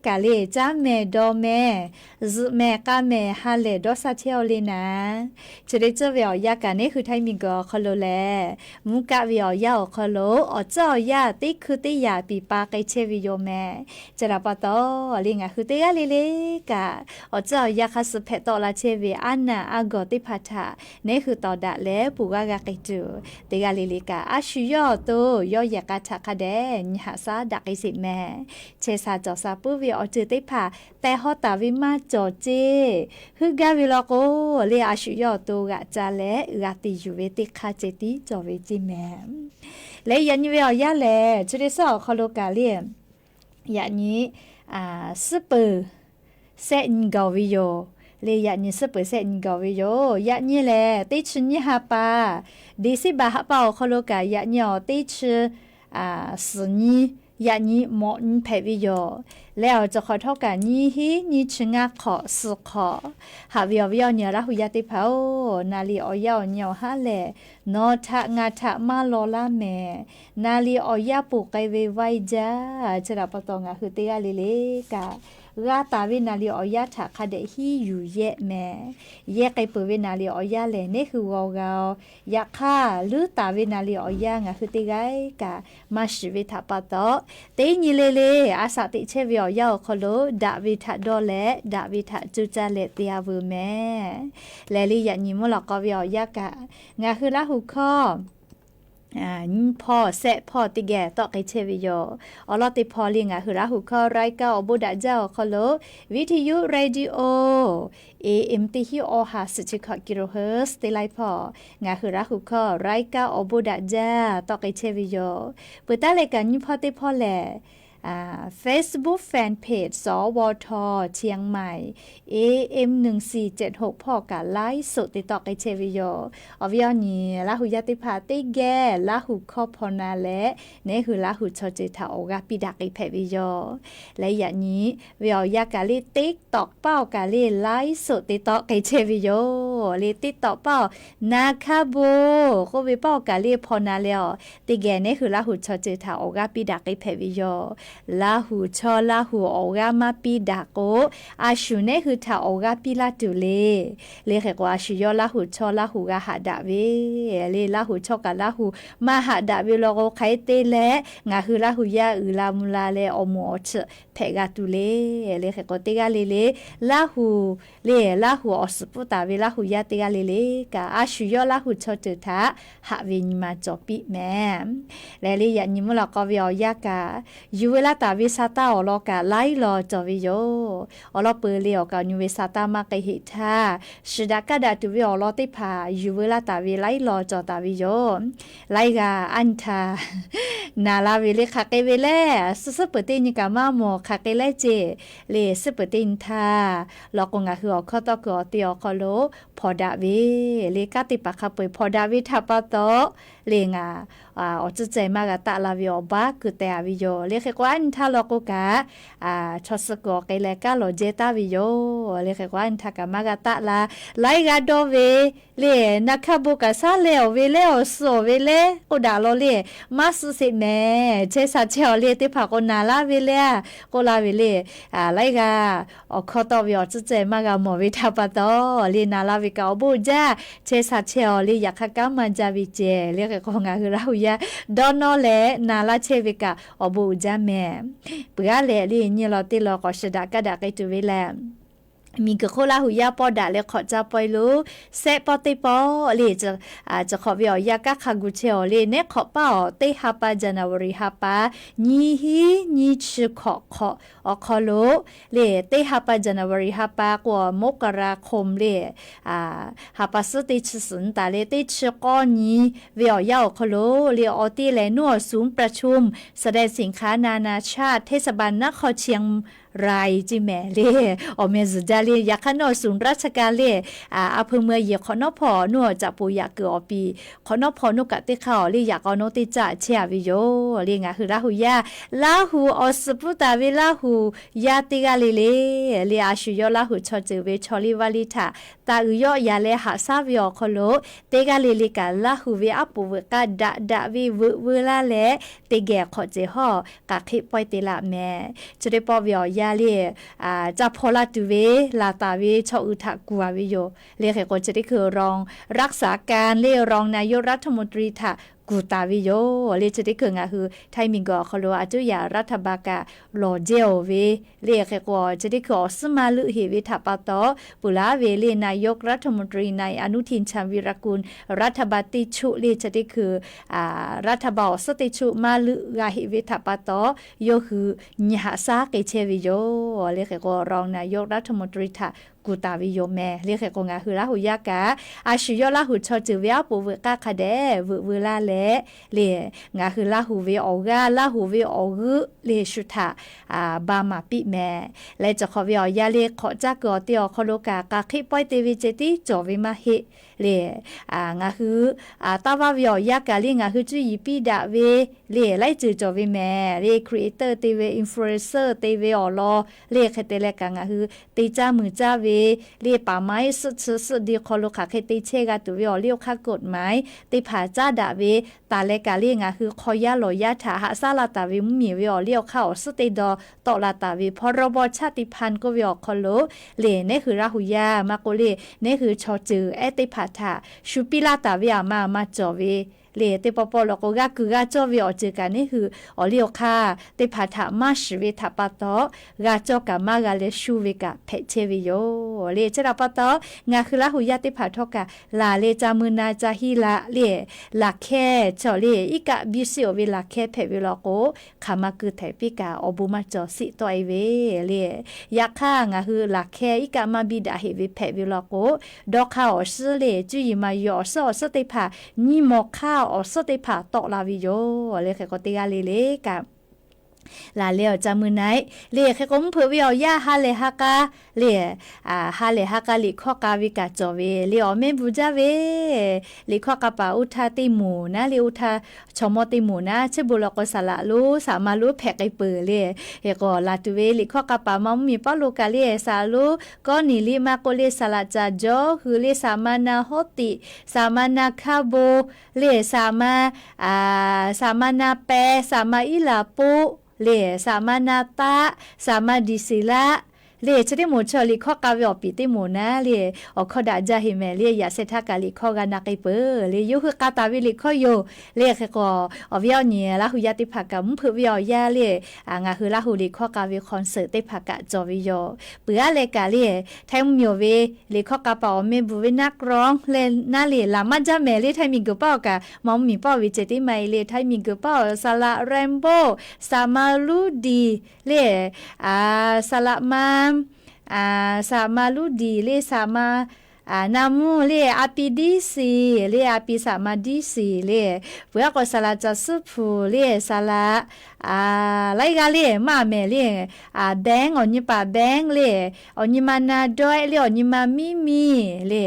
kaꞈ le caˉ mehˍ dawˇ mehˍ, zuhꞈ mehˍ k'a mehˍ ha lehˬ dawˇ sha chehˇ-aw le naˍ. Chi teˇ ceuˬ ve awˬ yanˇ kaꞈ neˉ hui Htaiˇ miˬguiˬ awˬ hk'aw lo lehˬ, mvuhˇ kaˆ ve awˬ yanˇ awˬ hk'aw lo awˬ tcuhˉ awˬ yanˇ teˇ hkui teˇ yaꞈ piˍ pa k'ai chehˇ ve yoˬ mehˍ. Chi htaꞈ pa taw, le ngaˬ hui teˇ g'aˇ le le kaꞈ awˬ tcuhˉ awˬ yanˇ hk'a suh hpehꞈ tawˆ la chehˇ ve aˉ naˬ aˉ gawˬ teˇ hpaˍ htaꞈ neˉ hui tawˍ daꞈ leh peuˬ g'aˇ g'a k'ai tuˬ, teˇ g'aˇ le le kaꞈ a shu yawˇ awˬ to yawˇ yehˬ k'a htaꞈ hk'a dehꞈ nyi haꞈ shaˉ daꞈ k'ai sheˍ mehˍ. Chehˇ sha cawˬ sha puiˉ ve awˬ ceuˬ teˇ hpaˍ tehˬ hawˉ taˍ ve maˇ cawˬ ceˇ. Heuˆ gaˇ ve law k'o, le a shu yawˇ awˬ to g'aꞈ ca leh g'a te yuˬ ve teˇ hk'aˇ ceh tiˉ cawˬ ve ceˇ mehˍ. Leh yaꞈ nyi ve awˬ yanˇ lehˬ, chi teˇ suhˉ awˬ hk'aw lo kaꞈ le yaꞈ nyi suhˉ peuˬ shehˆ nyi gawˬ ve yoˬ. Le yaꞈ nyi suhˉ peuˬ shehˆ nyi gawˬ ve yoˬ. Yaꞈ nyi lehˬ, teˇ chi nyiˇ ha pa, December ha pa awˬ hk'aw lo kaꞈ yaꞈ nyi awˬ teˇ chi suhˍ nyi, yaꞈ nyi mawꞈ nyi hpehꞈ ve yoˬ. Leh awˬ cawˬ hk'awꞈ htawˇ kaꞈ nyiˇ hinˉ nyiˇ chi ngaˇ hk'awꞈ suhˍ hk'awꞈ. Haꞈ ve awˬ viˉ awˬ nyi Laˇ huˍ yaˇ teˇ hpaˍ-oˬ, naˍ riˍ awˬ yanˇ awˬ nyi awˬ haˉ lehˬ, nawˬ htaꞈ ngaˬ htaꞈ maˇ law laˇ mehˍ. Naˍ riˍ awˬ yanˇ ponˬ k'ai ve vaiˇ jaˇ. Chi htaꞈ pa taw ngaˬ hui teˇ g'aˇ le le kaꞈ, g'a taˍ ve naˍ riˍ awˬ yanˇ htaꞈ hk'a dehꞈ hiˉ yuˬ yehˆ mehˍ. Yehˇ k'ai peuˬ ve naˍ riˍ awˬ yanˇ lehˬ neˉ hui g'aw g'a-oˬ. Yaꞈ hk'aˇ, luˉ taˍ ve naˍ riˍ awˬ yanˇ ngaˬ hui teˇ g'aˇ kaꞈ maˇ shiˍ ve htaꞈ pa taw, teˇ nyi le le a shaꞈ teꞈ chehˇ ve awˬ yanˇ awˬ hk'aw lo daꞈ ve htaꞈ dawˇ leh daꞈ ve htaꞈ coˇ caˇ leh te-a veuˬ mehˍ. Lehˬ le yaꞈ nyi mvuhˇ lawꞈ k'aw ve awˬ yanˇ kaꞈ ngaˬ hui Laˇ huˍ hkawˇ nyiˇ hpawˇ shehˆ hpawˇ teˇ geh tawˆ k'ai chehˇ ve yoˬ. Awˬ lawn teˇ hpawˇ le ngaˬ hui Laˇ huˍ hkawˇ รายการ awˬ bon daꞈ jaˇ awˬ hk'aw lo วิทยุ radio AM teˇ hinˉ awˬ ha suhˍ chi hkawꞈ kilohertz teˇ laiˉ hpawˇ ngaˬ hui Laˇ huˍ hkawˇ รายการ awˬ bon daꞈ jaˇ tawˆ k'ai chehˇ ve yoˬ. Peuˬ taˉ leh kaꞈ nyiˇ hpawˇ teˇ hpawˇ lehˬ, Facebook fan page สวท เชียงใหม่ AM หนึ่งสี่เจ็ดหก hpawˇ kaꞈ ไลฟ์สด te tawˆ k'ai chehˇ ve yoˬ. Awˬ viˉ awˬ nyi Laˇ huˍ yaˇ teˇ hpaˍ teˇ geh Laˇ huˍ hkawˇ hpaw na leh, neˉ hui Laˇ huˍ chaw ceuˬ htaꞈ awˬ g'aˇ piˇ daꞈ k'ai hpehꞈ ve yoˬ. Leh yaꞈ nyi ve awˬ yanˇ kaꞈ le TikTok paˇ awˬ kaꞈ le ไลฟ์สด te tawˆ k'ai chehˇ ve yoˬ. le teˇ tawꞈ paˇ awˬ, na hkaˇ bon k'oˆ ve paˇ awˬ kaꞈ le hpaw na leh awˬ, teˇ geh nehˉ hui Laˇ huˍ chaw ceuˬ htaꞈ awˬ g'aˇ piˇ daꞈ k'ai hpehꞈ ve yoˬ. Laˇ huˍ chaw Laˇ huˍ awˬ g'aˇ maˇ piˇ daꞈ k'o, a shu nehˉ hui htaꞈ awˬ g'aˇ piˇ laˇ tuˬ le. Le hk'e k'o, a shu yawˇ Laˇ huˍ chaw Laˇ huˍ g'a haꞈ daꞈ ve le. Laˇ huˍ chaw kaꞈ Laˇ huˍ maˇ haꞈ daꞈ ve law k'o, hk'aˬ hk'e te leh ngaˬ hui Laˇ huˍ yaˇ uiˍ la mvuh la leh awˬ moˍ awˬ chiˇ hpehꞈ g'a tuˬ le. Le hk'e k'o, teˇ g'aˇ le le Laˇ huˍ le, Laˇ huˍ awˬ suhˍ pfuhˇ taˍ ve Laˇ huˍ yaˇ teˇ g'aˇ le le kaꞈ, a shu yawˇ Laˇ huˍ chaw ceuˬ htaꞈ haꞈ ve nyi ma cawˬ piˇ mehˍ. Leh le yaꞈ nyi mvuhˇ la k'aw ve awˬ yanˇ kaꞈ, yuˬ veu laˇ taˍ ve sa taˇ awˬ lawn kaꞈ laiˉ law cawˬ ve yoˬ. Awˬ lawn peuˬ le awˬ kaꞈ awˬ nyi ve sa taˇ maˇ k'ai heˆ htaˇ, shiˍ daꞈ kaˇ daꞈ tuˬ ve awˬ lawn teˇ hpaˍ yuˬ veu laˇ taˍ ve laiˉ law cawˬ taˍ ve yoˬ. Laiˉ g'aˇ aˉ nyi htaˇ naˍ la ve le hk'aˬ hk'e ve lehˬ, suhˉ suhˉ peuˬ teˇ nyi kaꞈ maˇ mawˬ hk'aˬ hk'e leh ceˇ. Le suhˉ peuˬ teˇ nyi htaˇ law k'o, ngaˬ hui awˬ hkawˇ tawˇ kuiˬ awˬ te awˬ hk'aw lo hpawnˬ daꞈ ve le kanˉ teˇ hpaˍ hk'a peu-eˬ hpawnˬ daꞈ ve htaꞈ pa taw, le ngaˬ awˬ tcuhˇ ceh maˇ g'a taˆ la ve awˬ baˆ keu teh a ve yoˬ. Le hk'e k'o, aˉ nyi htaˇ law k'o kaꞈ chaw suh kuiˬ awˬ hk'e leh kanˉ lawˬ jehˇ taˍ ve yoˬ. Le hk'e k'o, aˉ nyi htaˇ kaꞈ maˇ g'a taˆ la. Laiˉ g'aˇ dawˇ ve le, na hkaˇ bon kaꞈ shaˉ leh awˬ ve leh awˬ suh awˬ ve leh k'oˆ daꞈ law le, maˇ suh sheˍ mehˍ. Chehˇ sha chehˇ awˬ le teˇ hpaˍ k'o naˍ laˇ ve le k'oˆ laˇ ve le. Laiˉ g'aˇ awˬ hkawˇ tawˆ ve awˬ tcuhˇ ceh maˇ g'a mawˬ ve htaꞈ pa taw, le naˍ la ve kaꞈ awˬ bon uiˍ jaˇ. Chehˇ sha chehˇ awˬ le yaꞈ hk'aˇ kanˉ maˇ jaˇ ve ceh. Le hk'e k'o, ngaˬ hui Laˇ huˍ yaˇ dawˇ nawˇ leh naˍ laˇ chehˇ ve kaꞈ awˬ bon uiˍ jaˇ mehˍ. Peuˬ g'aˇ leh le nyi law teˇ law k'awꞈ shiˍ daꞈ kaˇ daꞈ k'ai tuˬ ve lehˬ, miˬguiˬ hk'oˆ Laˇ huˍ yaˇ pawˆ daꞈ leh hk'awꞈ caˇ pawehˇ lo sehˆ pawˆ teˇ pawˆ le, chi hk'awꞈ ve awˬ yanˇ kanˉ hk'a gu chehˇ awˬ le, neˉ hk'awꞈ paˇ awˬ teˇ ha pa January ha pa nyiˇ hinˉ nyiˇ chi hkawꞈ hk'awꞈ awˬ hk'aw lo le, teˇ ha pa January ha pa k'o มกราคม le, ha pa suhˉ teˇ chi suhˍ nyi taˍ leh teˇ chi k'awˇ nyi ve awˬ yanˇ awˬ hk'aw lo le, awˬ te lehˬ หน่วยศูนย์ประชุมแสดงสินค้านานาชาติเทศบาลนครเชียง raiˬ ceˇ mehˍ le. Awˬ meh zuhˬ jaˇ le. Yaꞈ hk'aˇ หน่วยศูนย์ราชการ le, a hpeu meuˇ yehˬ hk'awꞈ nawˉ hpawˇ nawˉ caꞈ poˍ yaꞈ kuiˬ awˬ piˍ hk'awꞈ nawˉ hpawˇ nawˉ kaꞈ teˇ hk'aˇ awˬ le yaꞈ k'aw nawˉ teˇ caˆ chehˇ a ve yoˬ. Le ngaˬ hui Laˇ huˍ yaˇ, Laˇ huˍ awˬ suhˍ pfuhˇ taˍ ve Laˇ huˍ yaˇ teˇ g'aˇ le le, le a shu yawˇ Laˇ huˍ chaw ceuˬ ve chaw liˇ vaˇ liˇ htaꞈ taˍ uiˍ yawˆ yaꞈ leh haꞈ shaˉ ve awˬ hk'aw lo, teˇ g'aˇ le le kaꞈ Laˇ huˍ ve aˉ poꞈ veuꞈ k'aˇ daꞈ daꞈ ve veuꞈ veu laˇ leh, teˇ geh hk'awꞈ cehˬ hawˇ k'aˬ hk'eˆ pawehˇ te laˇ mehˍ. Chi teˇ pawˆ ve awˬ yanˇ le, ca hpaw la tuˬ ve laˬ taˍ ve chaw uiˍ htaꞈ kuˬ a ve yoˬ. Le hk'e k'o, chi teˇ hkui รองรักษาการ le รองนายกรัฐมนตรี htaꞈ kuˬ taˍ ve yoˬ. Le chi teˇ hkui ngaˬ hui Htaiˇ miˬguiˬ awˬ hk'aw lo a cuˉ yaꞈ รัฐบาล kaꞈ lawˬ jehˇ oˬ ve, le hk'e k'o, chi teˇ hkui awˬ suhˉ maˇ leuˆ heꞈ ve htaꞈ pa taw, peuˬ laˉ ve le นายกรัฐมนตรี นายอนุทิน ชาญวีรกูล รัฐบาล teˇ choˆ le chi teˇ hkui รัฐบาล awˬ suhˉ teˇ choˆ maˇ leuˆ g'a heꞈ ve htaꞈ pa taw, yawˇ hui nyi haꞈ shaˉ k'ai chehˇ ve yoˬ. Le hk'e k'o, รองนายกรัฐมนตรี htaꞈ kuˬ taˍ ve yoˬ mehˍ. Le hk'e k'o, ngaˬ hui Laˇ huˍ yaˇ kaꞈ a shu yawˇ Laˇ huˍ chaw ceuˬ ve aˉ poꞈ veuꞈ k'aˇ hk'a dehꞈ veuꞈ veu laˇ leh, le ngaˬ hui Laˇ huˍ ve awˬ g'aˇ, Laˇ huˍ ve awˬ g'euˆ le shu htaꞈ ba maˍ piˇ mehˍ. Leh chi hk'awꞈ ve awˬ yanˇ le hk'awꞈ caˇ kuiˬ awˬ te awˬ hk'aw lo kaꞈ k'aˬ hk'eˆ pawehˇ te ve ceh tiˉ cawˬ ve maˇ heˆ. Le ngaˬ hui taˇ vaˇ ve awˬ yanˇ kaꞈ le ngaˬ hui cuˇ yiˍ piˇ daꞈ ve le laiˉ ceuˬ cawˬ ve mehˍ. Le creator te ve, influencer te ve awˬ lawn le hk'e te leh kaꞈ ngaˬ hui te caˇ muiˬ caˇ ve le paˍ maiˉ suhˆ chi suhˆ di hk'aw lo hk'aˬ hk'e te chehˇ g'a tuˬ ve awˬ liˇ awˬ hk'aˇ กฎหมาย teˇ hpaˍ caˉ daꞈ ve taˍ leh kaꞈ le ngaˬ hui hk'aw yaˇ lawˬ yaˇ htaꞈ haꞈ shaˉ la taˍ ve mvuhˇmiˬ ve awˬ liˇ awˬ hk'aˇ awˬ suhˉ teˇ daw tawˆ la taˍ ve พรบ ชาติพันธุ์ k'oˆ ve awˬ hk'aw lo le nehˉ hui Laˇ huˍ yaˇ maˇ k'oˆ le nehˉ hui chaw ceuˬ ehˉ teˇ hpaˍ htaꞈ shu piˇ laˇ taˍ ve aˬ ma aˬ ma cawˬ ve le teˇ pawˆ pawˆ law k'o, g'a kuiˬ g'a cawˇ ve awˬ ceuˬ kaꞈ nehˉ hui awˬ liˇ awˬ hk'aˇ teˇ hpaˍ htaꞈ maˇ shiˍ ve htaꞈ pa taw, g'a cawˇ kaꞈ maˇ g'a leh shuˇ ve kaꞈ hpehꞈ chehˇ ve yoˬ. Le chi htaꞈ pa taw, ngaˬ hui Laˇ huˍ yaˇ teˇ hpaˍ htawˇ kaꞈ laˬ leh ca mui na ca hiˇ la le, laˬ hkehˇ cawˬ le iˉ kaˆ biˇ shiˆ oˬ ve laˬ hkehˇ hpehꞈ ve law k'o, hk'aˬ ma keu htehꞈ piˇ kaꞈ awˬ bon maˇ cawˬ shiˆ tawˆ e ve le. Yaꞈ hk'aˇ, ngaˬ hui laˬ hkehˇ iˉ kaˆ maˇ biˇ daꞈ heˆ ve hpehꞈ ve law k'o, dawˇ hk'aˇ awˬ suhˉ le cuˇ yiˍ maˍ yuˬ awˬ suhˉ awˬ suhˉ teˇ hpaˍ, nyiˇ maw hk'aˇ awˬ suhˉ teˇ hpaˍ tawˆ la ve yoˬ. Le hk'e k'o, teˇ g'aˇ le le kaꞈ Laˬ leh awˬ ca mui na-e le, hk'e k'o mvuhˇ hpeuꞈ ve awˬ yanˇ ha lehˬ ha k'a le, ha lehˬ ha k'a liꞈ hkawˇ k'a ve kaꞈ cawˬ ve le, awˬ mehˆ bvuhꞈ jaˇ ve liꞈ hkawˇ k'a paˍ oˇ htaˇ teˇ moˍ naˉ le, oˇ htaˇ chaw mawˇ teˇ moˍ naˉ, chi beuꞈ law k'o saˍ laꞈ lonˉ saˍ ma lonˉ hpehꞈ k'ai peuˬ le. Hk'e k'o laˬ tuˬ ve liꞈ hkawˇ k'a paˍ maˇ mvuhˇ miˬ Pawˇluꞈ kaꞈ le, saˍ laꞈ lonˉ Kawˇneˍliˆ maˇ k'oˆ le, saˍ laꞈ caˍ Jawˇ hui le, saˍ ma na Hawˇtiꞈ, saˍ ma na Hkaˇ bon le, saˍ ma, saˍ ma na Peh, saˍ ma Iˉlaˍ poˆ le, saˍ ma na Taˆ, saˍ ma Diˍseˍlaˆ le, chi teˇ moˍ chi liꞈ hkawˇ k'a ve awˬ piˍ teˇ moˍ naˉ le, awˬ hkawˇ daꞈ jaˇ heˍ mehˍ le, yaꞈ sheh htaˇ kaꞈ liꞈ hkawˇ g'a na k'ai peuˬ le, yawˇ hui k'a taˍ ve liꞈ hkawˇ yoˬ le. Hk'e k'o awˬ viˉ awˬ nyi Laˇ hu yaˇ teˇ hpaˍ kaꞈ mvuhˇ hpeuꞈ ve awˬ yanˇ le, ngaˬ hui Laˇ hu liꞈ hkawˇ k'a ve concert teˇ hpaˍ kaꞈ cawˬ ve yoˬ. Peuˬ aˉ leh kaꞈ le, htaiˇ mvuhˇ miˬ ve liꞈ hkawˇ k'a paˍ awˬ mehˆ bvuhꞈ ve naˆ kronˉ le naˉ le, laˬ maˇ jaˇ mehˍ le, htaiˇ miˬ guiˬ paˉ awˬ kaꞈ maˇ mvuhˇ miˬ paˉ ve ceh tiˉ maˇ heˆ le, htaiˇ miˬ guiˬ paˉ awˬ saˍ laꞈ Rainbow, saˍ ma Luˇdiˍ le, saˍ laꞈ ma, saˍ ma Luˇdiˍ le, saˍ ma na mvuhˇ le, a pi Diˉsiˍ le, a pi saˍ ma Diˉsiˍ le, peuˬ aˉ k'o saˍ laꞈ caˍ Suhˉ hpu le, saˍ laꞈ laiˉ g'aˇ le maˇ mehˍ le, Bengˉ, awˬ nyi paˍ Bengˉ le, awˬ nyi ma na Dawehˆ le, awˬ nyi ma Miˇmiˬ le,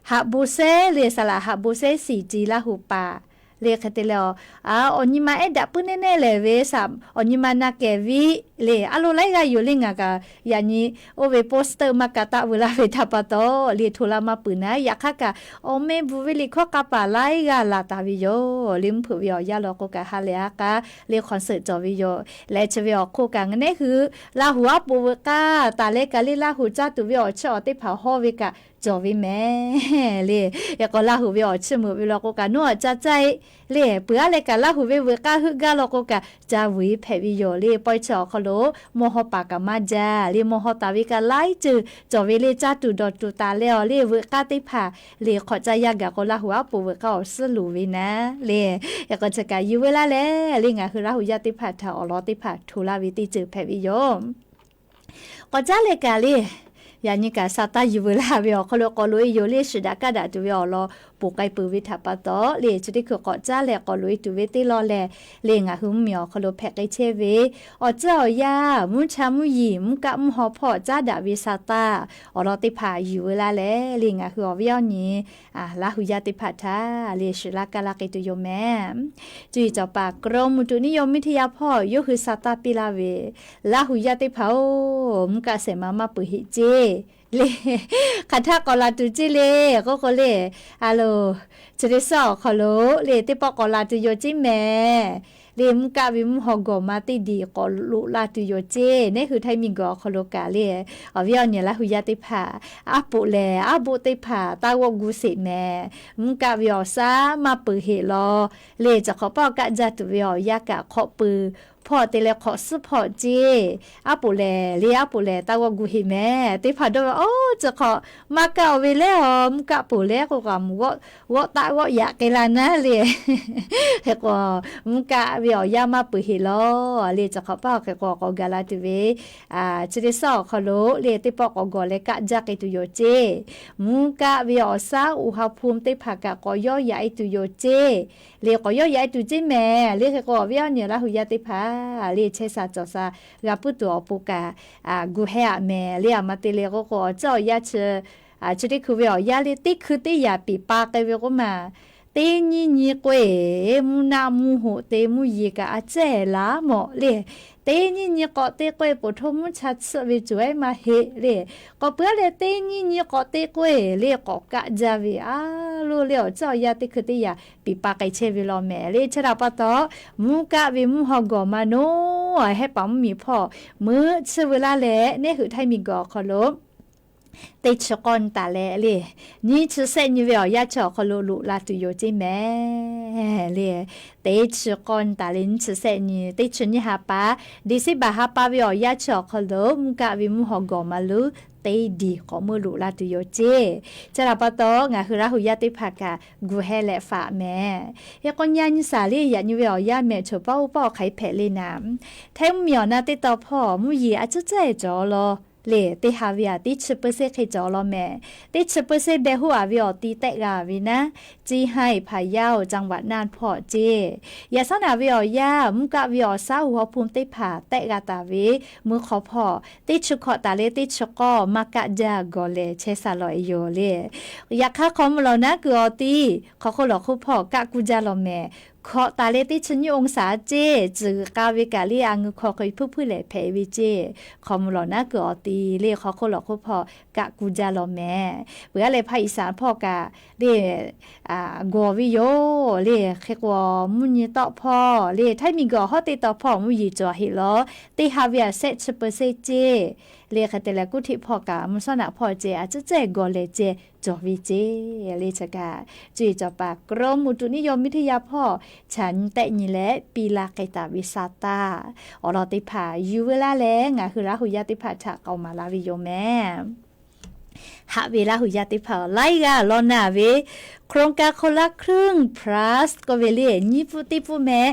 Haꞈ bon sehˉ le, saˍ laꞈ Haꞈ bon sehˉ siˍ ci Laˇ hu paˍ le, hk'e te leh, awˬ nyi ma ehˉ daꞈ puiˉ nehˉ nehˉ lehˬ ve, awˬ nyi ma na Kehˬ viˆ le, a lo laiˉ g'aˇ yoˬ le. Ngaˬ kaꞈ yaꞈ nyi oˇ ve poster maˇ ka taˆ veu laˇ ve htaꞈ pa taw le, hto laˇ maˇ peuˬ naˉ. Yaꞈ hk'aˇ kaꞈ awˬ mehˆ bvuhꞈ ve liꞈ hkawˇ k'a paˍ laiˉ g'aˇ laˬ taˍ ve yoˬ le. Mvuhˇ hpeuꞈ ve awˬ yanˇ law k'o kaꞈ ha lehˬ ha k'a le concert cawˬ ve yoˬ. Leh chi ve awˬ hk'oˆ kaꞈ ngaˬ nehˉ hui Laˇ hu aˉ poꞈ veuꞈ k'aˇ taˍ leh kaꞈ le, Laˇ hu caˇ tuˬ ve awˬ chiˇ awˬ teˇ hpaˍ hawˇ ve kaꞈ cawˬ ve mehˍ le. Hk'e k'o Laˇ hu ve awˬ chiˇ meuꞈ ve law k'o kaꞈ nawˉ aꞈ ca caˇ-e le, peuˬ aˉ leh kaꞈ Laˇ hu ve veuꞈ k'aˇ heuˆ gaˇ law k'o kaꞈ ca vuiˬ hpehꞈ ve yoˬ le. Pawehˇ chi awˬ hk'aw lo mawˇ hawˇ paˍ kaꞈ maˇ jaˇ le, mawˇ hawˇ taˍ ve kaꞈ laiˉ ceuˬ cawˬ ve le, caˇ tuˬ dawˬ tuˬ taˍ leh awˬ le veuꞈ k'aˇ teˇ hpaˍ le hk'awꞈ caˇ yaˇ gaˬ k'o Laˇ hu aˉ poꞈ veuꞈ k'aˇ awˬ suhˉ loˍ ve naˉ le. Hk'e k'o chi kaꞈ yuˬ veu laˇ leh le, ngaˬ hui Laˇ hu yaˇ teˇ hpaˍ htaꞈ awˬ lawn teˇ hpaˍ hto laˇ ve teˇ ceuˬ hpehꞈ ve yoˬ. K'awꞈ caˉ leh kaꞈ le, yaꞈ nyi kaꞈ sa taˇ yuˬ veu laˇ ve awˬ hk'aw lo k'awꞈ loꞈ-e yoˬ le, shiˍ daꞈ kaˇ daꞈ tuˬ ve awˬ lawn poˬ k'ai peuˬ ve htaꞈ pa taw le, chi teˇ hkui k'awꞈ caˉ leh k'awꞈ loꞈ-e tuˬ ve teˇ lawn lehˬ le, ngaˬ hui mvuhˇ miˬ awˬ hk'aw lo hpehꞈ k'ai chehˇ ve awˬ tcuhˉ awˬ yanˇ, mvuhˇ cha mvuhˇ yeˬ, mvuhˇ kaˆ mvuhˇ haw hpawˇ caˉ daꞈ ve sa taˇ awˬ lawn teˇ hpaˍ yuˬ veu laˇ leh le, ngaˬ hui awˬ viˉ awˬ nyi Laˇ hu yaˇ teˇ hpaˍ htaꞈ le shiˍ laˇ kaˇ laˇ k'ai tuˬ yoˬ mehˍ. Cuˇ yiˍ cawˬ paˍ กรมอุตุนิยมวิทยา hpawˇ yawˇ hui sa taˇ piˇ laˇ ve, Laˇ hu yaˇ teˇ hpaˍ-oˬ, mvuhˇ kaˆ sehˍ ma maˇ peuˬ heꞈ ceˇ le. Hk'aˬ htaˇ k'awꞈ laˬ tuˬ ceˇ le k'oˆ k'o le, a lo, chi teˇ suhˉ awˬ hk'aw lo le teˇ pawˆ k'awꞈ laˬ tuˬ yoˬ ceˇ mehˍ le. Mvuhˇ kaˆ ve mvuhˇ haw gawˬ ma teˇ diˬ k'awꞈ loꞈ la tuˬ yoˬ ceˇ. Nehˉ hui htaiˇ miˬ guiˬ awˬ hk'aw lo kaꞈ le, awˬ viˉ awˬ nyi Laˇ hu yaˇ teˇ hpaˍ aˉ poꞈ lehˬ aˉ boˆ teˇ hpaˍ taˇ g'awˆ gu sheˍ mehˍ. Mvuhˇ kaˆ ve awˬ shaˉ maˇ peuˬ heꞈ law le, chi hk'awꞈ paˆ awˬ kaˆ jaˇ tuˬ ve awˬ yanˇ kaꞈ hk'awꞈ peuˬ hpawˇ te leh hk'awꞈ suhˉ hpawˇ ceˇ. Aˉ poꞈ lehˬ le, aˉ poꞈ lehˬ taˇ g'awˆ gu heꞈ mehˍ. Teˇ hpaˍ dawˇ ve, Oˇ, chi hk'awꞈ maˇ kaˆ-oˬ ve lehˬ, mvuhˇ kaˆ peuˬ leh k'o k'o, g'awˆ taˆ g'awˆ yaꞈ k'ai la naˉ le. Hk'e k'o, mvuhˇ kaˆ ve awˬ yanˇ maˇ peuˬ heꞈ law le, chi hk'awꞈ paˆ awˬ hk'e k'o k'awꞈ gaˬ la tuˬ ve chi teˇ suhˉ awˬ hk'aw lo le teˇ pawˆ k'awꞈ gawˬ leh kaˆ jaˇ k'ai tuˬ yoˬ ceˇ. Mvuhˇ kaˆ ve awˬ shaˉ อุณหภูมิ teˇ hpaˍ kaꞈ k'awꞈ yawˇ yaꞈ-e tuˬ yoˬ ceˇ le, k'awꞈ yawˇ yaꞈ-e tuˬ ceˇ mehˍ le. Hk'e k'o awˬ viˉ awˬ nyi Laˇ hu yaˇ teˇ hpaˍ le chehˇ sha cawˬ sha g'a puiˉ tuˬ awˬ pon kaꞈ gu hehˇ-aꞈ mehˍ le. Aˬ ma te le k'oˆ k'o, awˬ ceuˬ awˬ yanˇ chi chi teˇ hkui ve awˬ yanˇ le teˇ hkui teˇ yaꞈ piˍ pa k'ai ve k'oˆ ma, teˇ nyiˇ nyi k'oˆ-e, mvuhˇ naˆ mvuhˇ hoꞈ te mvuhˇ yeˬ kaꞈ a cehˇ laˬ mawˬ le. Teˇ nyiˇ nyi k'awꞈ te k'oˆ-e, poˬ htoˇ mvuhˇ cha tsuhˆ ve cawˬ ehˉ maˇ heˆ le. K'awꞈ peuˬ aˉ leh teˇ nyiˇ nyi k'awꞈ te k'oˆ-e le, k'awꞈ kaˆ jaˇ ve a lo le, awˬ ceuˬ awˬ yanˇ teˇ hkui teˇ yaꞈ piˍ pa k'ai chehˇ ve law mehˍ le. Chi htaꞈ pa taw, mvuhˇ kaˆ ve mvuhˇ haw gawˬ ma naˉ, hehˉ paˍ mvuhˇ miˬ hpawˇ meuˆ tsuhˇ veu laˇ leh, nehˉ hui htaiˇ miˬ guiˬ awˬ hk'aw lo teˇ chi k'awˇ nyi taˍ leh le, nyiˇ chi sehˆ nyi ve awˬ yanˇ chi awˬ hk'aw lo loꞈ la tuˬ yoˬ ceˇ mehˍ le. Teˇ chi k'awˇ nyi taˍ leh nyiˇ chi sehˆ nyi, teˇ chi nyiˇ ha pa, December ha pa ve awˬ yanˇ chi awˬ hk'aw lo mvuhˇ kaˆ ve mvuhˇ haw gawˬ ma luˉ teˇ diˬ k'awꞈ meuˇ loꞈ la tuˬ yoˬ ceˇ. Chi htaꞈ pa taw, ngaˬ hui Laˇ hu yaˇ teˇ hpaˍ kaꞈ gu hehˇ leh faꞈ mehˍ. Hk'e k'o nyi a nyi shaˍ le, yaꞈ nyi ve awˬ yanˇ mehˍ choˬ paˉ oˇ paˉ awˬ hk'aˬ hk'e hpehꞈ le naˍ, htaiˇ mvuhˇ miˬ awˬ na teˇ taw hpawˇ mvuhˇ yeˬ a cehˇ cehˇ cawˬ law le, teˇ ha ve aꞈ teˇ chi เปอร์เซ็นต์ hk'e cawˬ law mehˍ. Teˇ chi เปอร์เซ็นต์ beh hoˆ-a ve awˬ ti tehˆ g'a ve naˉ, Ceˇ haiˬ hpaˍ yaˇ-oˬ, จังหวัดน่าน hpawˇ ceˇ. Yaꞈ shawˉ naꞈ ve awˬ yanˇ, mvuhˇ kaˆ ve awˬ shaˉ hu haw hpu teˇ hpaˍ tehˆ g'a taˍ ve mui hk'aw hpawˇ teˇ chi hkawꞈ taˍ leh teˇ chi k'awˇ maˇ kaˆ jaˇ gawˬ lehˬ chehˇ sha lawˬ-e yoˬ le. Yaꞈ hk'aˇ hk'aw mvuh lawˬ naˉ kuiˬ awˬ ti hk'aw hk'oˆ lawˬ hk'oˆ hpawˇ kaˆ kuˇ jaˇ law mehˍ. Hkawꞈ taˍ leh teˇ chi nyiˇ องศา ceˇ, tcuhˬ g'uiˬ k'a ve kaꞈ le a ngeu hk'aw hk'e hpuiˇ hpuiˇ lehˬ hpehꞈ ve ceˇ. Hk'aw mvuh lawˬ naˉ kuiˬ awˬ ti le hk'aw hk'oˆ lawˬ hk'oˆ hpawˇ kaˆ kuˇ jaˇ law mehˍ. Peuˬ g'aˇ leh hpaˇ Iˉsaˍ hpawˇ kaꞈ le gawˬ ve yoˬ le. Hk'e k'o, mvuhˇ nyi tawˆ hpawˇ le, htaiˇ miˬ guiˬ awˬ hawˉ teˇ taw hpawˇ mvuhˇ yeˬ cawˬ heˆ law, teˇ ha ve aꞈ shehˆ chi เปอร์เซ็นต์ ceˇ. Le hk'e te leh kuˇ hteꞈ hpawˇ kaꞈ mvuhˇ shawˉ naꞈ hpawˇ ceh a ciˉ cehˇ gawˬ lehˬ ceh cawˬ ve ceˇ. Le chi kaꞈ, cuˇ yiˍ cawˬ paˍ กรมอุตุนิยมวิทยา hpawˇ chaꞈ nyi tehˆ nyi leh piˇ laˇ k'ai taˍ ve sa taˇ awˬ lawn teˇ hpaˍ yuˬ veu laˇ leh, ngaˬ hui Laˇ huˍ yaˇ teˇ hpaˍ htaꞈ k'aoˍ maˍ laˇ ve yoˬ mehˍ. Haꞈ ve Laˇ huˍ yaˇ teˇ hpaˍ-oˬ, laiˉ g'aˇ lawn naˍ ve โครงการคนละครึ่ง plus k'oˆ ve le, nyiˇ pfuhˆ teˇ pfuhˆ meh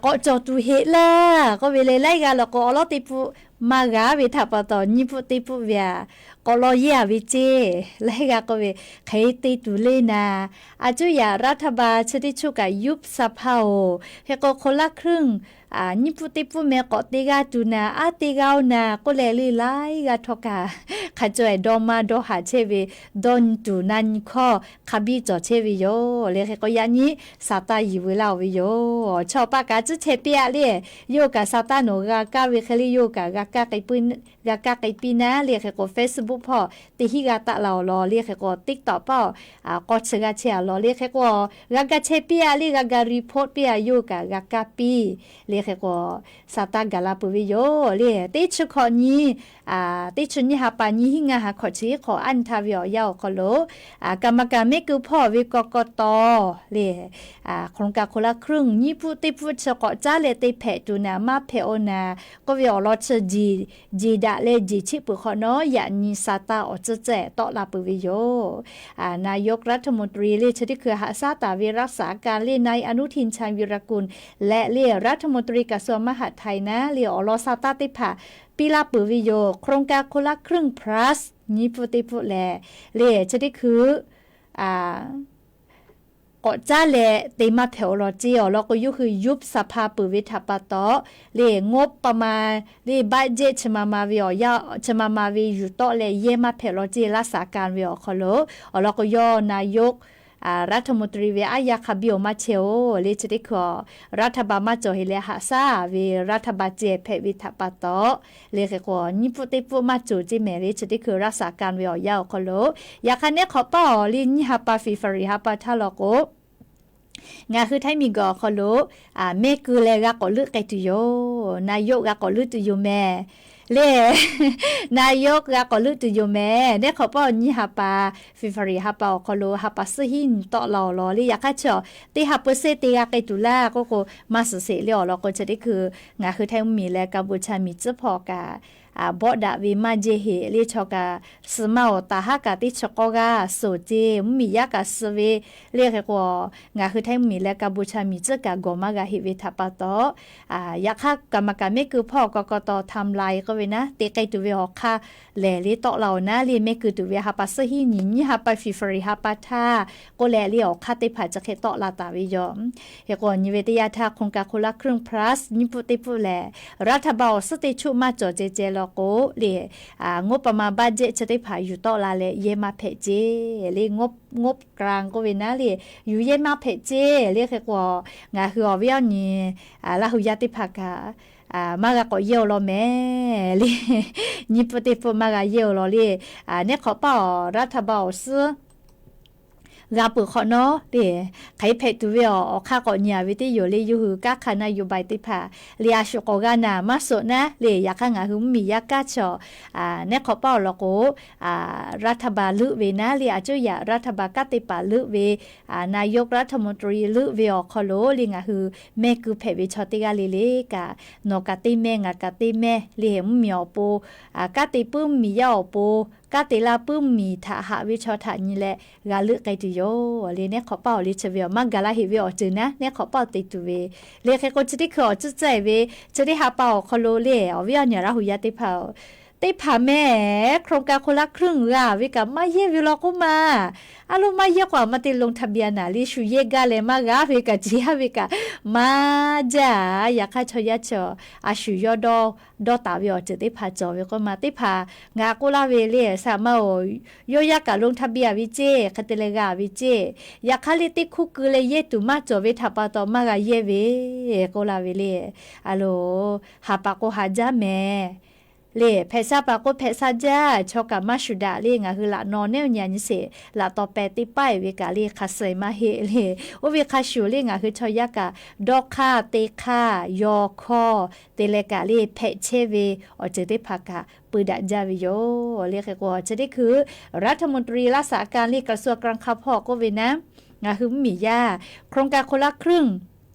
k'awꞈ cawˬ tuˬ heˆ laˇ k'oˆ ve le, laiˉ g'aˇ law k'o awˬ lawn teˇ pfuhˆ maˇ g'a ve htaꞈ pa taw, nyiˇ pfuhˆ teˇ pfuhˆ ve aꞈ k'awꞈ law yehˇ-a ve ceˇ. Laiˉ g'aˇ k'oˆ ve, hk'e te tuˬ le naˍ, a cuˇ yaꞈ รัฐบาล chi teˇ choˆ kaꞈ ยุบสภา oˬ, hk'e k'o คนละครึ่ง nyiˇ pfuhˆ teˇ pfuhˆ meh k'awꞈ te g'aˇ tuˬ naˍ, aˉ te g'aˇ-oˬ naˍ k'oˆ leh le, laiˉ g'aˇ htawˇ kaꞈ hk'a caweh dawˇ maˇ dawˇ haˍ chehˇ ve, dawˇ nyi tuˬ na nyi hkawˇ hk'a biˇ cawˬ chehˇ ve yoˬ le. Hk'e k'o, yaꞈ nyi sa taˇ yuˬ veu laˇ-oˬ ve yoˬ. Chaw paˆ kaꞈ tcuhˉ chehˇ piˇ-a le, yawˇ kaꞈ sa taˇ nawˬ g'a kaˇ ve hk'e le, yawˇ kaꞈ g'a kaˇ k'ai piˇ naˉ le. Hk'e k'o, Facebook hpawˇ teˇ hinˉ g'a taˆ la-oˬ law le. Hk'e k'o, TikTok paˆ-oˬ, k'awˇ chi g'a chehˇ-a law le. Hk'e k'o, g'a ga chehˇ piˇ-a le, g'a ga report piˇ-a, yawˇ kaꞈ g'a kaˇ piˇ le. Hk'e k'o, sa taˇ gaˬ la peuˬ ve yoˬ le. Teˇ chi hkawꞈ nyi, teˇ chi nyiˇ ha pa nyiˇ hinˉ ngaˇ ha hkawꞈ chi hk'awꞈ aˉ nyi htaˇ ve awˬ yanˇ awˬ hk'aw lo, กรรมการ mehˆ keu hpawˇ ve กกต le, โครงการคนละครึ่ง nyiˇ pfuhˆ teˇ pfuhˆ chi k'awꞈ caˉ leh te hpehꞈ tuˬ naˍ, maˇ hpehꞈ-oˬ naˍ k'oˆ ve awˬ lawn chi jeˬ daꞈ leh jeˬ chiˆ peuˬ hk'awꞈ nawˉ, yaꞈ nyi sa taˇ awˬ tcuhˉ cehˇ tawˆ la peuˬ ve yoˬ. นายกรัฐมนตรี le chi teˇ hkui haꞈ shaˉ taˍ ve รักษาการ le นายอนุทิน ชาญวีรกูล leh le รัฐมนตรีกระทรวงมหาดไทย naˉ le awˬ lawn sa taˇ teˇ hpaˍ piˇ laˇ peuˬ ve yoˬ. โครงการคนละครึ่ง plus nyiˇ pfuhˆ teˇ pfuhˆ lehˬ le chi teˇ hkui k'awꞈ caˉ leh te maˇ hpehꞈ-oˬ law ceˇ. Awˬ lawn k'o, yawˇ hui ยุบสภา peuˬ ve htaꞈ pa taw le, งบประมาณ le budget chi ma ma ve awˬ yanˇ, chi ma ma ve yuˬ tawˆ leh yehˇ maˇ hpehꞈ law ceˇ, รักษาการ ve awˬ hk'aw lo. Awˬ lawn k'o, yawˇ นายกรัฐมนตรี ve aˉ yaˇ hk'a biˇ-oˬ maˇ chehˇ-oˬ le chi teˇ hkui รัฐบาล maˇ cawˬ heˆ leh haꞈ shaˉ ve รัฐบาล ceh hpehꞈ ve htaꞈ pa taw le. Hk'e k'o, nyiˇ pfuhˆ teˇ pfuhˆ maˇ cawˬ ceˇ mehˍ le chi teˇ hkui รักษาการ ve awˬ yanˇ awˬ hk'aw lo. Yaꞈ hk'aˇ, neˉ hk'awꞈ paˇ-oˬ le, nyiˇ ha pa February ha pa htaˇ law k'o, ngaˬ hui htaiˇ miˬ guiˬ awˬ hk'aw lo mehˆ keu leh g'a k'awꞈ leuˆ k'ai tuˬ yoˬ. นายก g'a k'awꞈ leuˆ tuˬ yoˬ mehˍ le. นายก g'a k'awꞈ leuˆ tuˬ yoˬ mehˍ. Neˉ hk'awꞈ paˇ-oˬ, nyiˇ ha pa February ha pa awˬ hk'aw lo ha pa suhˉ hiˉ nyi tawˆ la-oˬ law le. Yaꞈ hk'aˇ chi teˇ ha เปอร์เซ็นต์ te g'a k'ai tuˬ laˇ k'oˆ k'o, maˇ suhˍ sheˍ le. Awˬ lawn k'o, chi teˇ hkui ngaˬ hui htaiˇ mvuhˇmiˬ leh Kaˍbuˍ chaˇ miˬ tcuhˉ hpawˇ kaꞈ bawˆ daꞈ ve maˇ jehˇ heˆ le. Chaw kaꞈ suh maˇ-oˬ, taˍ haˉ kaꞈ teˇ chi k'awˇ g'aˇ suhˍ ceˇ, mvuhˇmiˬ yaˇ kaꞈ suh ve le. Hk'e k'o, ngaˬ hui htaiˇ mvuhˇmiˬ leh Kaˍbuˍ chaˇ miˬ tcuhˉ kaꞈ gawˬ maˇ g'a heˆ ve htaꞈ pa taw, yaꞈ hk'aˇ กรรมการ mehˆ keu hpawˇ กกต ทำลาย k'oˆ ve naˉ, te k'ai tuˬ ve awˬ hk'aˇ lehˬ le tawˆ la-oˬ naˉ le. Mehˆ keu tuˬ ve ha pa suhˉ hiˉ nyi, nyiˇ ha pa February ha pa htaˇ k'oˆ leh le, awˬ hk'aˇ teˇ hpaˍ chi hk'e tawˆ la taˍ ve yoˬ. Hk'e k'o, nyi ve teˇ yanˇ htaˇ โครงการคนละครึ่ง plus nyiˇ pfuhˆ teˇ pfuhˆ lehˬ, รัฐบาล awˬ suhˉ teˇ choˆ maˇ cawˬ ceh ceh law k'o le, ngopama budget chi teˇ hpaˍ yuˬ tawˆ la leh yehˇ maˇ hpehꞈ ceˇ le. Ngopama k'oˆ ve naˉ le, yuˬ yehˇ maˇ hpehꞈ ceˇ le. Hk'e k'o, ngaˬ hui awˬ viˉ awˬ nyi Laˇ huˍ yaˇ teˇ hpaˍ kaꞈ maˇ g'a k'awꞈ yehˇ-oˬ law mehˍ le. Nyiˇ pfuhˆ teˇ pfuhˆ maˇ g'a yehˇ-oˬ law le. Neˉ hk'awꞈ paˇ-oˬ, รัฐบาล awˬ suhˉ g'a peuˬ hk'awꞈ nawˉ le, hk'aˬ hk'e hpehꞈ tuˬ ve awˬ hk'aˇ k'awꞈ nyi-a ve teˇ yoˬ le. Yawˇ hui kanˉ hk'a naˆ yuˬ bai teˇ hpaˍ le a shuˍ k'awꞈ g'a naˍ maˇ suhˍ naˉ le. Yaꞈ hk'aˇ ngaˬ hui mvuhˇmiˬ yaˇ kanˉ chaw neˉ hk'awꞈ paˇ-oˬ law k'o, รัฐบาล leuˆ ve naˉ le, a cuˇ yaꞈ รัฐบาล kanˉ te paˍ leuˆ ve, นายกรัฐมนตรี leuˆ ve awˬ hk'aw lo le ngaˬ hui mehˆ keu hpehꞈ ve chaw teˇ g'aˇ le le kaꞈ, nawˬ kaꞈ teˇ mehˇ, ngaˬ kaꞈ teˇ mehˇ le, mvuhˇmiˬ awˬ pon kanˉ te puiˉ, mvuhˇmiˬ yaˇ awˬ pon kanˉ te laˇ puiˉ, mvuhˇmiˬ htaꞈ haꞈ ve chaw htaꞈ nyi leh g'a leuˆ k'ai tuˬ yoˬ le. Neˉ hk'awꞈ paˇ-oˬ le, chi ve awˬ maˇ gaˬ laˇ heˆ ve awˬ ceuˬ naˉ, neˉ hk'awꞈ paˇ-oˬ te tuˬ ve le. Hk'e k'o, chi teˇ hkui awˬ ciˉ cehˇ ve chi teˇ ha pa awˬ hk'aw lo le, awˬ viˉ awˬ nyi Laˇ huˍ yaˇ teˇ hpaˍ-oˬ, teˇ hpaˍ meh, โครงการคนละครึ่ง g'a ve kaꞈ maˇ yehˇ ve law k'oˆ ma. A lo maˇ yehˇ k'o, a ma te ลงทะเบียน naˍ le shu yehˇ gaˇ leh maˇ g'a ve kaꞈ, chi haˉ ve kaꞈ maˇ jaˇ. Yaꞈ hk'aˇ chaw yaˇ chi a shu yawˇ dawˇ taˍ ve awˬ ceuˬ teˇ hpaˍ cawˬ ve k'oˆ ma. Teˇ hpaˍ ngaˬ k'oˆ laˇ ve le, saˍ ma-oˬ, yawˇ yaˇ kaꞈ ลงทะเบียน ve ceˇ, hk'e te leh g'a ve ceˇ. Yaꞈ hk'aˇ le teˇ hkuˇ keu leh yehˇ tuˬ maˇ cawˬ ve htaꞈ pa taw maˇ g'a yehˇ ve k'oˆ laˇ ve le. A lo, haˍ paˍ k'o haˍ jaˇ mehˍ. Le hpehꞈ sha paˍ k'o hpehꞈ sha jaˇ, chaw kaꞈ maˇ shuˍ daꞈ le. Ngaˬ hui laꞈ naw neˉ nyi nyi sheˍ laꞈ taw peh teˇ paˆ-e ve kaꞈ le hk'a suh-e maˇ heˆ le. Oˇ ve hk'a shuˍ le ngaˬ hui chaw yaˇ kaꞈ dawˇ hk'aˇ te hk'aˇ yaw hkawˇ te leh kaꞈ le hpehꞈ chehˇ ve awˬ ceuˬ teˇ hpaˍ kaꞈ peu daꞈ jaˇ ve yoˬ le. Hk'e k'o chi teˇ hkui รัฐมนตรี laˇ saˍ ka le กระทรวงการคลัง hpawˇ k'oˆ ve naˉ, ngaˬ hui mvuhˇmiˬ yaˇ โครงการคนละครึ่ง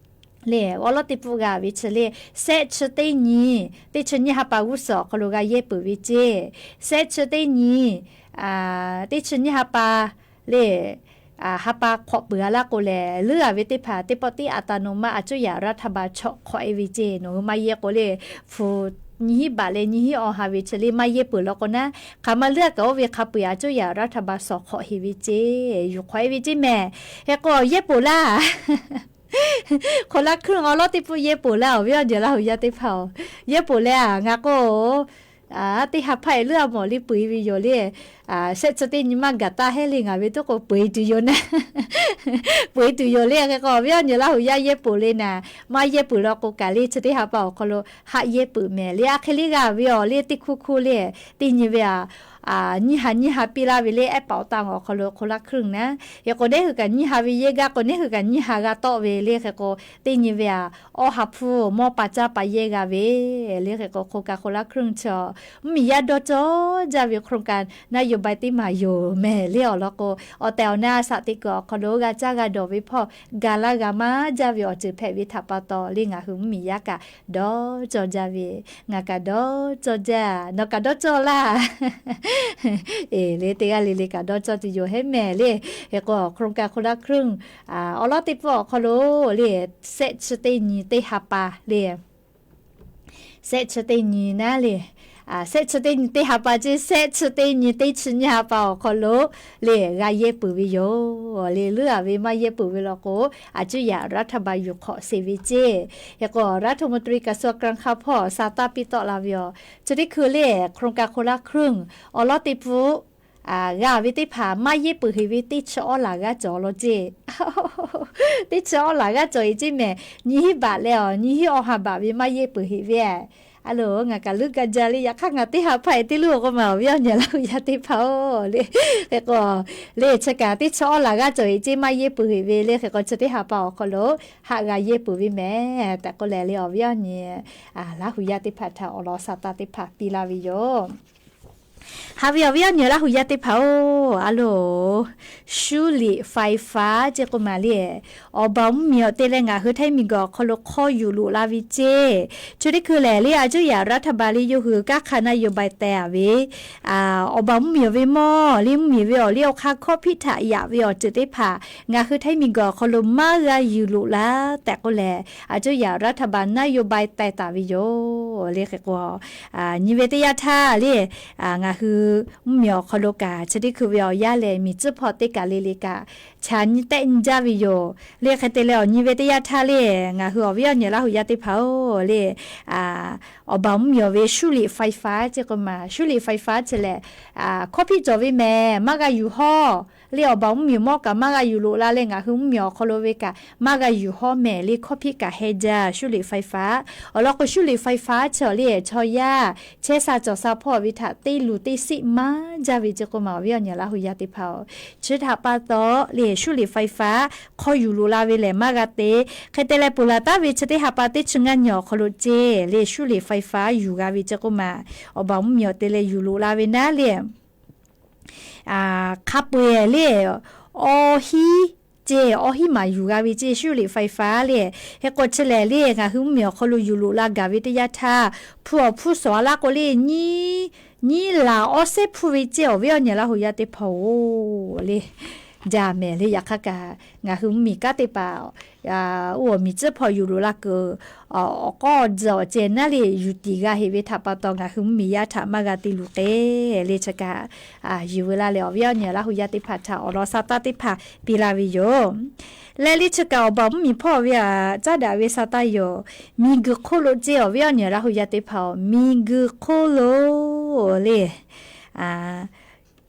le awˉ lawˉ teˇ pfuhˆ g'a ve chi le, sehˆ chi teˇ nyi, teˇ chi nyiˇ ha pa g'uˇ suhˍ awˬ hk'aw lo g'a yehˇ peuˬ ve ceˇ. Sehˆ chi teˇ nyi, teˇ chi nyiˇ ha pa le, ha pa hk'awꞈ peuˬ-a laˇ k'o lehˬ, leuˉ-a ve teˇ hpaˍ teˇ pawˆ tiˉ อัตโนมัติ a cuˇ yaꞈ รัฐบาล chawꞈ hk'awꞈ-e ve ceˇ. Nawˬ hui maˇ yehˇ k'o le, hpu nyiˇ hinˉ baꞈ leh nyiˇ hinˉ awˬ ha ve chi le maˇ yehˇ peuˬ law k'o naˉ, hk'aˬ ma leuˉ-a kaꞈ oˇ ve hk'a peu-eˬ a cuˇ yaꞈ รัฐบาล shawˍ hk'awꞈ heˍ ve ceˇ, yuˬ hk'awꞈ-e ve ceˇ mehˍ. Hk'e k'o yehˇ peuˬ laˇ. คนละครึ่ง awˉ lawˉ teˇ pfuhˆ yehˇ peuˬ laˇ-oˬ ve awˬ jehˬ Laˇ huˍ yaˇ teˇ hpaˍ-oˬ, yehˇ peuˬ leh-a ngaˬ k'o teˇ ha hpaˇ-e leuˉ-a mawˬ le peuˬ-e ve yoˬ le. Sehˆ chi teˇ nyi maˇ gaˬ taˇ heˆ le, ngaˬ ve tuˉ k'o peuˬ-e tuˬ yoˬ naˉ, peuˬ-e tuˬ yoˬ le. Hk'e k'o ve awˬ jehˬ Laˇ huˍ yaˇ yehˇ peuˬ le naˉ, maˇ yehˇ peuˬ law k'o kaꞈ le chi teˇ ha pa awˬ hk'aw lo haˆ yehˇ peuˬ mehˍ le. A hk'e le g'a ve awˬ le teˇ hkuˇ hkuˇ le, teˇ nyi ve a nyiˇ ha nyiˇ ha piˇ laˇ ve le, แอปเป๋าตัง awˬ hk'aw lo คนละครึ่ง naˉ. Hk'e k'o neˉ hui kaꞈ nyiˇ ha ve yehˇ gaˇ k'o neˉ hui kaꞈ nyiˇ ha g'a tawˆ ve le. Hk'e k'o teˇ nyi ve a awˇ ha hpuˇ mawˇ pa caˇ pa yehˇ g'a ve le. Hk'e k'o โครงการคนละครึ่ง chi mvuhˇmiˬ yaˇ dawˇ cawˇ jaˇ ve โครงการนโยบาย teˇ maˬ yoˬ mehˍ le. Awˬ lawn k'o awˬ tehˬ awˬ na a shaꞈ teꞈ kuiˬ awˬ hk'aw lo g'a caˇ g'a dawˬ ve hpawˇ ga laˇ g'a maˇ jaˇ ve awˬ ceuˬ hpehꞈ ve htaꞈ pa taw le ngaˬ hui mvuhˇmiˬ yaˇ kaꞈ dawˇ cawˇ jaˇ ve, ngaˬ kaꞈ dawˇ cawˇ jaˇ, nawˬ kaꞈ dawˇ cawˇ laˇ. Eˬ le, teˇ g'aˇ le le kaꞈ dawˇ cawˇ tuˬ yoˬ heˉ mehˍ le. Hk'e k'o โครงการคนละครึ่ง awˉ lawˉ teˇ pfuhˆ awˬ hk'aw lo le, sehˆ chi teˇ nyi teˇ ha pa le, sehˆ chi teˇ nyi naˉ le, sehˆ chi teˇ nyi teˇ ha pa ceˇ, sehˆ chi teˇ nyi teˇ chi nyiˇ ha pa awˬ hk'aw lo le g'a yehˇ peuˬ ve yoˬ le. Leuˉ-a ve maˇ yehˇ peuˬ ve law k'o, a cuˇ yaꞈ รัฐบาล yuˬ hk'awꞈ sheˍ ve ceˇ. Hk'e k'o รัฐมนตรี กระทรวงการคลัง hpawˇ sa taˇ piˇ tawˆ la ve yoˬ. Chi teˇ hkui le โครงการคนละครึ่ง awˉ lawˉ teˇ pfuhˆ g'a ve teˇ hpaˍ maˇ yehˇ peuˬ heˍ ve teˇ chi awˉ laˬ g'aˇ cawˬ law ceˇ. Teˇ chi awˉ laˬ g'aˇ cawˬ-e ceˇ mehˍ. Nyiˇ hinˉ baꞈ leh awˬ nyiˇ hinˉ awˬ ha baꞈ ve maˇ yehˇ peuˬ heˍ ve. A lo, ngaˬ kaꞈ leuˉ gaˇ jaˇ le. Yaꞈ hk'aˇ ngaˬ teˇ ha hpaˇ-e te leuˉ-a k'o maˬ awˬ viˉ awˬ nyi Laˇ huˍ yaˇ teˇ hpaˍ-oˬ le. Hk'e k'o le chi kaꞈ teˇ chi awˉ laˬ g'aˇ cawˬ-e ceˇ maˇ yehˇ peuˬ heˍ ve le. Hk'e k'o chi teˇ ha pa awˬ hk'aw lo haˆ g'a yehˇ peuˬ ve mehˍ tehꞈ k'oˆ leh le awˬ viˉ awˬ nyi Laˇ huˍ yaˇ teˇ hpaˍ htaꞈ awˬ lawn sa taˇ teˇ hpaˍ piˇ laˇ ve yoˬ. Haꞈ ve awˬ viˉ awˬ nyi Laˇ huˍ yaˇ teˇ hpaˍ-oˬ, a lo, shuˉ liꞈ ไฟฟ้า ceˇ k'oˆ maˬ le. Awˬ baˬ mvuhˇmiˬ awˬ te leh ngaˬ hui Htaiˇ miˬguiˬ awˬ hk'aw lo hk'awˇ yuˬ loꞈ la ve ceˇ. Chi teˇ hkui lehˬ le, a cuˇ yaꞈ รัฐบาล le yawˇ hui kanˉ hk'a naˆ yawˇ bai teh-a ve awˬ baˬ mvuhˇmiˬ ve mawˇ le, mvuhˇmiˬ ve awˬ liˇ awˬ hk'aˇ hkawˇ hpiˆ htaꞈ yaꞈ ve awˬ ceuˬ teˇ hpaˍ ngaˬ hui Htaiˇ miˬguiˬ awˬ hk'aw lo maˇ g'a yuˬ loꞈ la tehꞈ k'oˆ leh, a cuˇ yaꞈ รัฐบาล นโยบาย teh taˍ ve yoˬ le. Hk'e k'o, nyi ve teˇ yanˇ htaˇ le, ngaˬ hui mvuhˇmiˬ awˬ hk'aw lo kaꞈ chi teˇ hkui ve awˬ yanˇ lehˬ miˬ tcuhˉ hpawˇ teˇ kaˬ le le kaꞈ cha nyi tehˆ nyi jaˇ ve yoˬ le. Hk'e te leh awˬ nyi ve teˇ yanˇ htaˇ le, ngaˬ hui awˬ viˉ awˬ nyi Laˇ huˍ yaˇ teˇ hpaˍ-oˬ le, awˬ baˬ mvuhˇmiˬ ve shuˉ liꞈ ไฟฟ้า ceˇ k'oˆ maˬ, shuˉ liꞈ ไฟฟ้า chi lehˬ hkawˇ hpiˆ cawˬ ve mehˍ, maˇ g'a yuˬ hawˇ le. Awˬ baˬ mvuhˇmiˬ mawˇ kaꞈ maˇ g'a yuˬ loꞈ la leh ngaˬ hui mvuhˇmiˬ awˬ hk'aw lo ve kaꞈ maˇ g'a yuˬ hawˇ mehˍ le. Hkawˇ hpiˆ kaꞈ heh jaˇ shuˉ liꞈ ไฟฟ้า. Awˬ lawn k'o shuˉ liꞈ ไฟฟ้า chi awˬ le chaw yaˇ chehˇ sha cawˬ sha hpawˇ ve htaꞈ te luˬ te siˆ maˇ jaˇ ve ceˇ k'oˆ maˬ awˬ viˉ awˬ nyi Laˇ huˍ yaˇ teˇ hpaˍ-oˬ, chi htaꞈ pa taw le shuˉ liꞈ ไฟฟ้า hk'awˇ yuˬ loꞈ la ve lehˬ maˇ g'a te. Hk'e te leh ponˬ laˬ taˍ ve chi teˇ ha pa teˇ chi ngaˇ nyi awˬ hk'aw lo ceˇ le shuˉ liꞈ ไฟฟ้า yuˬ g'a ve ceˇ k'oˆ maˬ, awˬ baˬ mvuhˇmiˬ awˬ te leh yuˬ loꞈ la ve naˉ le hk'a peu-eˬ le, awˇ hiˉ ceˇ, awˇ hiˉ maˬ yuˬ g'a ve ceˇ shuˉ liꞈ ไฟฟ้า le. Hk'e k'o chi lehˬ le ngaˬ hui mvuhˇmiˬ awˬ hk'aw lo yuˬ loꞈ la gaˬ ve teˇ yanˇ htaˇ, hpu awˬ hpuˇ sawˍ-a laˇ k'o le, nyiˉ laˬ awˇ sehˉ hpuˇ ve ceˇ awˬ viˉ awˬ nyi Laˇ huˍ yaˇ teˇ hpaˍ-oˬ le. jaˇ mehˍ le. Yaꞈ hk'aˇ kaꞈ ngaˬ hui mvuhˇmiˬ kanˉ teˇ hpaˍ oˇ awˬ miˬ tcuhˉ hpawˇ yuˬ loꞈ la kuiˬ awˬ k'awˇ tzuhꞈ awˬ ceh naˉ le yuˬ tiˍ g'a heꞈ ve htaꞈ pa taw, ngaˬ hui mvuhˇmiˬ yaˇ htaꞈ maˇ g'a te luˬ k'e le chi kaꞈ, yuˬ veu la leh awˬ viˉ awˬ nyi Laˇ hu yaˇ teˇ hpaˍ htaꞈ awˬ lawn sa taˇ teˇ hpaˍ piˇ laˇ ve yoˬ. Leh le chi kaꞈ awˬ baˬ mvuhˇmiˬ hpawˇ ve aꞈ caˉ daꞈ ve sa taˇ yoˬ. Miˬguiˬ hk'oˆ lo ceˇ, awˬ viˉ awˬ nyi Laˇ hu yaˇ teˇ hpaˍ-oˬ, miˬguiˬ hk'oˆ lo le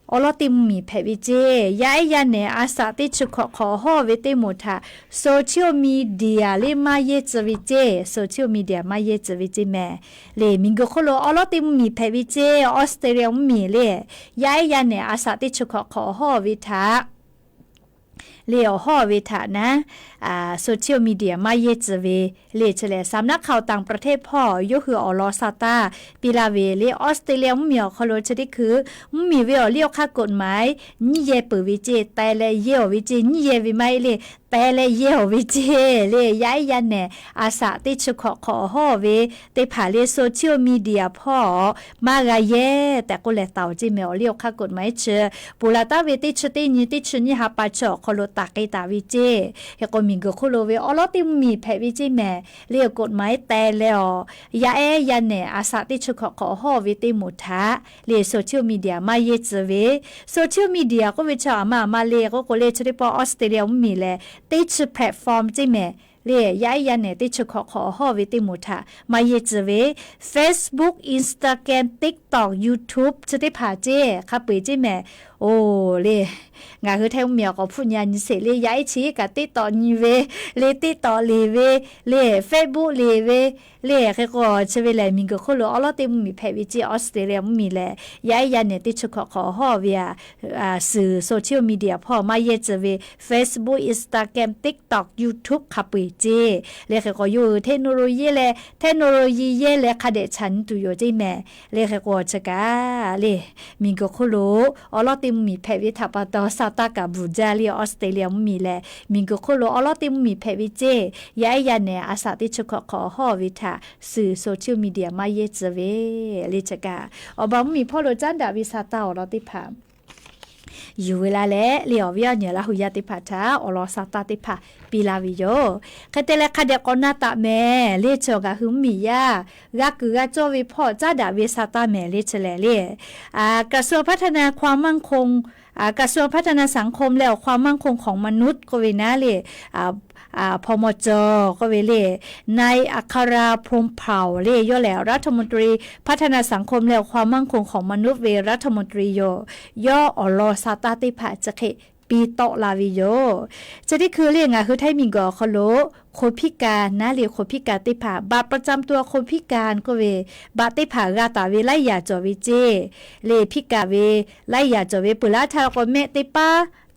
awˬ lawˉ teˇ mvuhˇmiˬ hpehꞈ ve ceˇ. Yaˇ ehˉ yaˇ nehˬ a shaꞈ teˇ chi hkawꞈ hk'awꞈ awˬ hawˉ ve teˇ moˍ htaꞈ social media le maˇ yehˇ tcuh ve ceˇ. Social media maˇ yehˇ tcuh ve ceˇ mehˍ le. Miˬguiˬ hk'oˆ lo awˉ lawˉ teˇ mvuhˇmiˬ hpehꞈ ve ceˇ. Australia mvuhˇmiˬ le, yaˇ ehˉ yaˇ nehˬ a shaꞈ teˇ chi hkawꞈ hk'awꞈ awˬ hawˉ ve htaꞈ le awˬ hawˉ ve htaꞈ naˉ social media maˇ yehˇ tcuh ve le chi lehˬ, saˍnaˆ hk'aoˍ ต่างประเทศ hpawˇ yawˇ hui awˬ lawn sa taˇ piˇ laˇ ve le. Australia mvuhˇmiˬ awˬ hk'aw lo chi teˇ hkui mvuhˇmiˬ ve awˬ liˇ awˬ hk'aˇ กฎหมาย nyiˇ yehˇ peuˬ ve ceˇ, teh leh yehˇ awˬ ve ceˇ, nyiˇ yehˇ ve maˇ heˆ le, teh leh yehˇ awˬ ve ceˇ le. Yaˇ ehˉ yaˇ nehˬ a shaꞈ teˇ chi hkawꞈ hk'awꞈ awˬ hawˉ ve teˇ hpaˍ le social media hpawˇ maˇ g'a yehˇ tehꞈ k'oˆ leh taˍ awˬ ceˇ mehˍ. Awˬ liˇ awˬ hk'aˇ กฎหมาย chi ponˬ laˬ taˉ ve teˇ chi teˇ nyi teˇ chi nyiˇ ha pa chi awˬ hk'aw lo taˍ k'ai taˍ ve ceˇ. Hk'e k'o miˬguiˬ hk'oˆ lo ve awˉ lawˉ teˇ mvuhˇmiˬ hpehꞈ ve ceˇ mehˍ le. กฎหมาย teh leh awˬ yaˇ ehˉ yaˇ nehˬ a shaꞈ teˇ chi hkawꞈ hk'awꞈ awˬ hawˉ ve teˇ moˍ htaꞈ le social media maˇ yehˇ tcuh ve. Social media k'oˆ ve chi aˬ ma aˬ ma le k'oˆ k'o le chi teˇ pawˆ Australia mvuhˇmiˬ lehˬ teˇ chi platform ceˇ mehˍ le. Yaˇ ehˉ yaˇ nehˬ teˇ chi hkawꞈ hk'awꞈ awˬ hawˉ ve teˇ moˍ htaꞈ maˇ yehˇ tcuh ve. Facebook, Instagram, TikTok, YouTube chi teˇ hpaˍ ceˇ hk'a peu-eˬ ceˇ mehˍ. Oˬ le, ngaˬ hui Htaiˇ mvuhˇmiˬ awˬ k'awꞈ hpfuhˆ nyi a nyi sheˍ le. Yaˇ ehˉ chi kaꞈ TikTok nyi ve le, TikTok liꞈ ve le, Facebook liꞈ ve le. Hk'e k'o chi ve lehˬ miˬguiˬ hk'oˆ lo awˉ lawˉ teˇ mvuhˇmiˬ hpehꞈ ve ceˇ. Australia mvuhˇmiˬ lehˬ yaˇ ehˉ yaˇ nehˬ teˇ chi hkawꞈ hk'awꞈ awˬ hawˉ ve aꞈ suhˍ social media hpawˇ maˇ yehˇ tcuh ve Facebook, Instagram, TikTok, YouTube hk'a peu-eˬ ceˇ le. Hk'e k'o yawˇ hui technology leh technology yehˇ leh hk'a dehꞈ chaꞈ nyi tuˬ yoˬ ceˇ mehˍ le. Hk'e k'o chi kaꞈ le miˬguiˬ hk'oˆ lo awˉ lawˉ teˇ mvuhˇmiˬ hpehꞈ ve htaꞈ pa taw sa taˇ kaꞈ bvuhˬ jaˇ le. Australia mvuhˇmiˬ lehˬ miˬguiˬ hk'oˆ lo awˉ lawˉ teˇ mvuhˇmiˬ hpehꞈ ve ceˇ. Yaˇ ehˉ yaˇ nehˬ a shaꞈ teˇ chi hkawꞈ hk'awꞈ awˬ hawˉ ve htaꞈ suhˍ social media maˇ yehˇ tcuh ve le chi kaꞈ awˬ baˬ mvuhˇmiˬ hpawˇ lo caˉ daꞈ ve sa taˇ awˬ lawn teˇ hpaˍ yuˬ ve la leh le awˬ viˉ awˬ nyi Laˇ hu yaˇ teˇ hpaˍ htaꞈ awˬ lawn sa taˇ teˇ hpaˍ piˇ laˇ ve yoˬ. Hk'e te leh hk'a dehꞈ k'awꞈ na taˍ mehˍ le chi ngaˬ hui mvuhˇmiˬ yaˇ g'a kuiˬ g'a cawˇ ve hpawˇ caˉ daꞈ ve sa taˇ mehˍ le chi lehˬ le กระทรวงพัฒนาความมั่นคง กระทรวงพัฒนาสังคม leh awˬ ความมั่นคงของมนุษย์ k'oˆ ve naˉ le พมจ k'oˆ ve le นายอัครา พรหมเผ่า le yawˇ lehˬ รัฐมนตรีพัฒนาสังคม leh awˬ ความมั่นคงของมนุษย์ ve รัฐมนตรี yoˬ. Yawˇ awˬ lawn sa taˇ teˇ hpaˍ chi hk'e piˇ tawˆ la ve yoˬ. Chi teˇ hkui le ngaˬ hui Htaiˇ miˬguiˬ awˬ hk'aw lo คนพิการ naˉ le คนพิการ teˇ hpaˍ บัตรประจำตัวคนพิการ k'oˆ ve บัตร teˇ hpaˍ g'a taˍ ve laiˉ yaꞈ cawˬ ve ceˇ le พิการ ve laiˉ yaꞈ cawˬ ve peuˬ laˇ htaˇ k'o mehˆ teˇ paˉ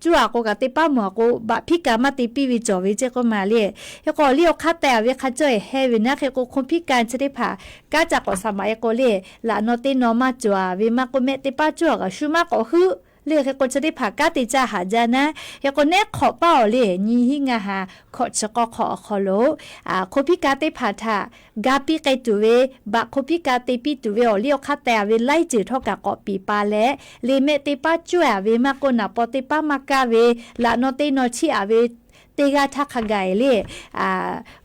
cuˇ a k'o kaꞈ teˇ paˉ mawˬ a k'o บัตรพิการ maˇ te piˇ ve cawˬ ve ceˇ k'oˆ ma le. Hk'e k'o awˬ liˇ awˬ hk'aˇ teh a ve hk'a cawˇ e heh ve naˉ hk'e k'o คนพิการ chi teˇ hpaˍ kanˉ ca k'awꞈ shaˍ maꞈ e k'o le laꞈ naw teˇ naw maˇ cawˬ a ve maˇ k'oˆ mehˆ teˇ paˉ cuˇ a kaꞈ shu maˇ k'awꞈ heuˆ le. Hk'e k'o chi teˇ hpaˍ kanˉ te caˇ haꞈ jaˇ naˉ. Hk'e k'o neˉ hk'awꞈ paˇ awˬ le nyi hiˉ ngaˇ ha hkawꞈ chi k'awˇ hk'awꞈ awˬ hk'aw lo คนพิการ teˇ hpaˍ htaꞈ ga piˇ k'ai tuˬ ve บัตร คนพิการ te piˇ tuˬ ve awˬ liˇ awˬ hk'aˇ teh a ve laiˉ ceuˬ htawˇ kaꞈ k'awꞈ piˍ pa leh le mehˆ teˇ paˉ cuˇ a ve maˇ k'oˆ naˍ paw teˇ paˉ maˇ kaˇ ve laꞈ naw teˇ naw chiˇ a ve teˇ g'aˇ htaˇ hk'a gaˬ e le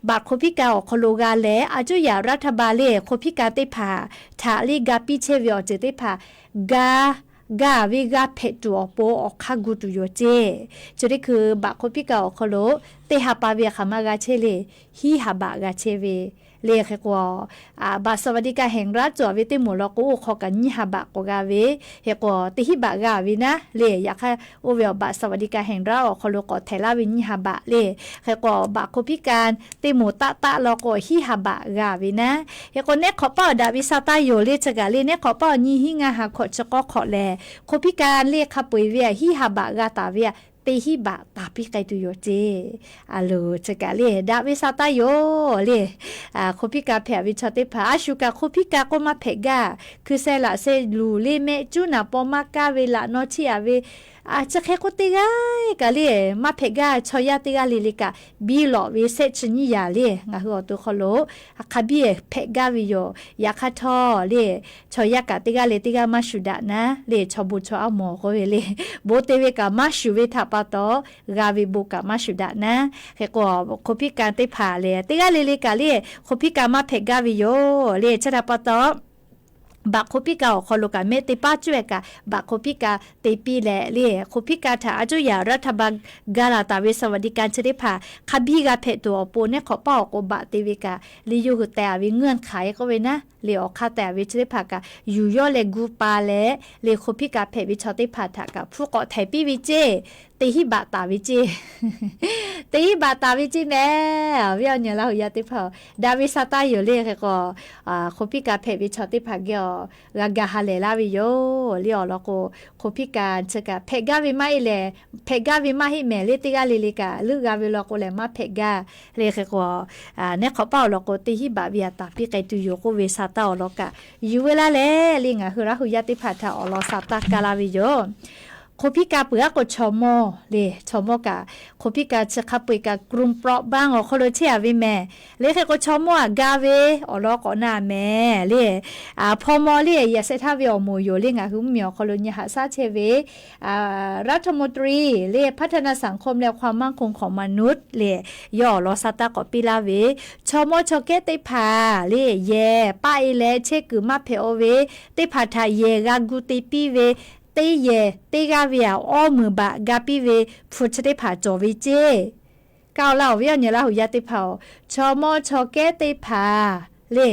บัตร คนพิการ awˬ hk'aw lo g'a leh a cuˇ yaꞈ รัฐบาล le คนพิการ teˇ hpaˍ htaꞈ le ga piˇ chehˇ ve awˬ ceuˬ teˇ hpaˍ ga ga ve g'a hpehꞈ tuˬ awˬ pon awˬ hk'aˇ gu tuˬ yoˬ ceˇ. Chi teˇ hkui บัตร คนพิการ awˬ hk'aw lo teˇ ha pa ve hk'aˬ ma g'a chehˇ le, hiˉ ha baꞈ g'a chehˇ ve le. Hk'e k'o บัตร สวัสดิการแห่งรัฐ cawˬ ve teˇ moˍ law k'o oˇ hk'aw kaꞈ nyiˇ ha baꞈ k'awꞈ g'a ve, hk'e k'o teˇ hiˉ baꞈ g'a ve naˉ le. Yaꞈ hk'aˇ oˇ ve awˬ บัตร สวัสดิการแห่งรัฐ awˬ hk'aw lo k'awꞈ htehꞈ laˇ ve nyiˇ ha baꞈ le. Hk'e k'o บัตร คนพิการ teˇ moˍ taˆ taˆ law k'o hiˉ ha baꞈ g'a ve naˉ. Hk'e k'o neˉ hk'awꞈ paˇ awˬ daꞈ ve sa taˇ yoˬ le chi kaꞈ le neˉ hk'awꞈ paˇ awˬ nyi hiˉ ngaˇ ha hkawꞈ chi k'awˇ hk'awꞈ lehˬ คนพิการ le hk'a peu-eˬ ve a hiˉ ha baꞈ g'a taˍ ve a teˇ hiˉ baꞈ taˍ piˇ k'ai tuˬ yoˬ ceˇ. A loˍ chi kaꞈ le daꞈ ve sa taˇ yoˬ le. คนพิการ hpehꞈ ve chaw teˇ hpaˍ a shu kaꞈ คนพิการ k'oˆ maˇ hpehꞈ gaˇ. Hkui sheh laꞈ sheh luˬ le mehˆ cuˉ naˍ paw maˇ kaˇ ve laꞈ naw chiˇ a ve Chi hk'e k'oˆ teˇ g'aˇ kaꞈ le, maˇ hpehꞈ gaˇ. Chaw yaˇ teˇ g'aˇ le le kaꞈ biˇ lawꞈ ve shehˆ chi nyiˇ yaꞈ le ngaˬ hui awˬ to hk'aw lo hk'a biˇ hpehꞈ gaˇ ve yoˬ. Yaꞈ hk'aˇ htawˇ le, chaw yaˇ kaꞈ teˇ g'aˇ le teˇ g'aˇ maˇ shuˍ daꞈ naˉ le, chaw bon chaw aˉ mawˬ k'oˆ ve le, bon te ve kaꞈ maˇ shuˍ ve htaꞈ pa taw, g'a ve bon kaꞈ maˇ shuˍ daꞈ naˉ. Hk'e k'o, hk'oˆ piˇ ka teˇ hpaˍ le teˇ g'aˇ le le kaꞈ le, hk'oˆ piˇ ka maˇ hpehꞈ gaˇ ve yoˬ le. Chi htaꞈ pa taw, baꞈ hk'oˆ piˇ ka awˬ hk'aw lo kaꞈ mehˆ teˇ paˉ cuˇ e kaꞈ baꞈ hk'oˆ piˇ ka te piˇ leh le, hk'oˆ piˇ ka htaꞈ a cuˇ yaꞈ รัฐบาล gaˬ laˬ taˍ ve สวัสดิการ chi teˇ hpaˍ hk'a biˇ g'a hpehꞈ tuˬ awˬ pon neˉ hk'awꞈ paˇ awˬ k'o baꞈ te ve kaꞈ le, yawˇ hui teh a ve เงื่อนไข k'oˆ ve naˉ le, awˬ hk'aˇ teh a ve chi teˇ hpaˍ kaꞈ yuˬ yawˇ leh gu pa leh le, hk'oˆ piˇ ka hpehꞈ ve chaw teˇ hpaˍ htaꞈ kaꞈ hpu k'awꞈ htehˍ piˇ ve ceˇ. Teˇ hinˉ baꞈ taˍ ve ceˇ. Teˇ hinˉ baꞈ taˍ ve ceˇ mehˍ. Awˬ viˉ awˬ nyi Laˇ huˍ yaˇ teˇ hpaˍ, daꞈ ve sa taˇ yoˬ le. Hk'e k'o, hk'oˆ piˇ ka hpehꞈ ve chaw teˇ hpaˍ geh awˬ g'a ga ha lehˬ laˇ ve yoˬ le. Awˬ lawn k'o, hk'oˆ piˇ ka chi kaꞈ hpehꞈ gaˇ ve maˇ heˆ lehˬ, hpehꞈ gaˇ ve maˇ heˆ mehˍ le. Teˇ g'aˇ le le kaꞈ leuˆ g'a ve law k'o lehˬ maˇ hpehꞈ gaˇ le. Hk'e k'o, neˉ hk'awꞈ paˇ awˬ lawn k'o teˇ hinˉ baꞈ ve a taˍ piˇ k'ai tuˬ yoˬ k'oˆ ve sa taˇ awˬ lawn kaꞈ yuˬ ve laˇ leh le, ngaˬ hui Laˇ huˍ yaˇ teˇ hpaˍ htaꞈ awˬ lawn sa taˇ kaˇ laˇ ve yoˬ. Hk'oˆ piˇ ka peuˬ aˉ k'o chaw mawˇ le, chaw mawˇ kaꞈ hk'oˆ piˇ ka chi hk'a peu-eˬ kaꞈ กลุ่มเปราะบาง awˬ hk'aw lo chehˇ a ve mehˍ le. Hk'e k'o chaw mawˇ aꞈ ga ve awˬ lawn k'awꞈ na mehˍ le. Hpaw maw le, yaꞈ sheh htaˇ ve awˬ moˍ yoˬ le, ngaˬ hui mvuhˇmiˬ awˬ hk'aw lo nyi haꞈ shaˉ chehˇ ve รัฐมนตรี le พัฒนาสังคมและความมั่นคงของมนุษย์ le, yawˇ awˬ lawn sa taˇ k'awꞈ piˇ laˇ ve, chaw mawˇ chaw kehˉ teˇ hpaˍ le yehˬ paˆ e leh chehˇ kuiˬ maˇ hpehꞈ a ve teˇ hpaˍ htaꞈ yehˬ g'a gu te piˇ ve, teˇ yehˬ teˇ g'aˇ ve aꞈ awˇ meunˍ baꞈ ga piˇ ve hpu chi teˇ hpaˍ cawˬ ve ceˇ. Kaˇ awˬ laˇ awˬ viˉ awˬ nyi Laˇ huˍ yaˇ teˇ hpaˍ-oˬ, chaw mawˇ chaw kehˉ teˇ hpaˍ le,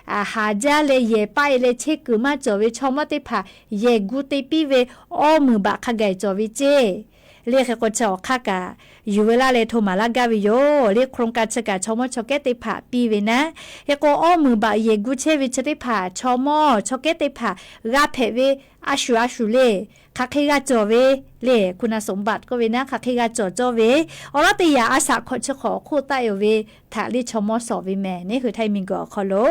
haˍ jaˇ leh yehˬ paˆ e leh chehˇ kuiˬ maˇ cawˬ ve chaw mawˇ teˇ hpaˍ yehˬ gu te piˇ ve awˇ meunˍ baꞈ hk'a gaˬ cawˬ ve ceˇ. Le hk'e k'o chi awˬ hk'aˇ kaꞈ yuˬ ve laˇ leh hto maˍ laˇ gaˇ ve yoˬ le. โครงการ chi kaꞈ chaw mawˇ chaw kehˉ teˇ hpaˍ piˇ ve naˉ. Hk'e k'o awˇ meunˍ baꞈ yehˬ gu chehˇ ve chi teˇ hpaˍ chaw mawˇ chaw kehˉ teˇ hpaˍ g'a hpehꞈ ve a shuˍ a shuˍ le, hk'aˬ hk'e g'a cawˬ ve le, คุณสมบัติ k'oˆ ve naˉ, hk'aˬ hk'e g'a cawˬ cawˇ ve awˬ lawn teˇ yaꞈ a shaꞈ hkawꞈ chi hk'awꞈ hk'oˆ taˆ yoˬ ve htaꞈ le chaw mawˇ shawˍ ve mehˍ. Neˇ hui Htaiˇ miˬguiˬ awˬ hk'aw lo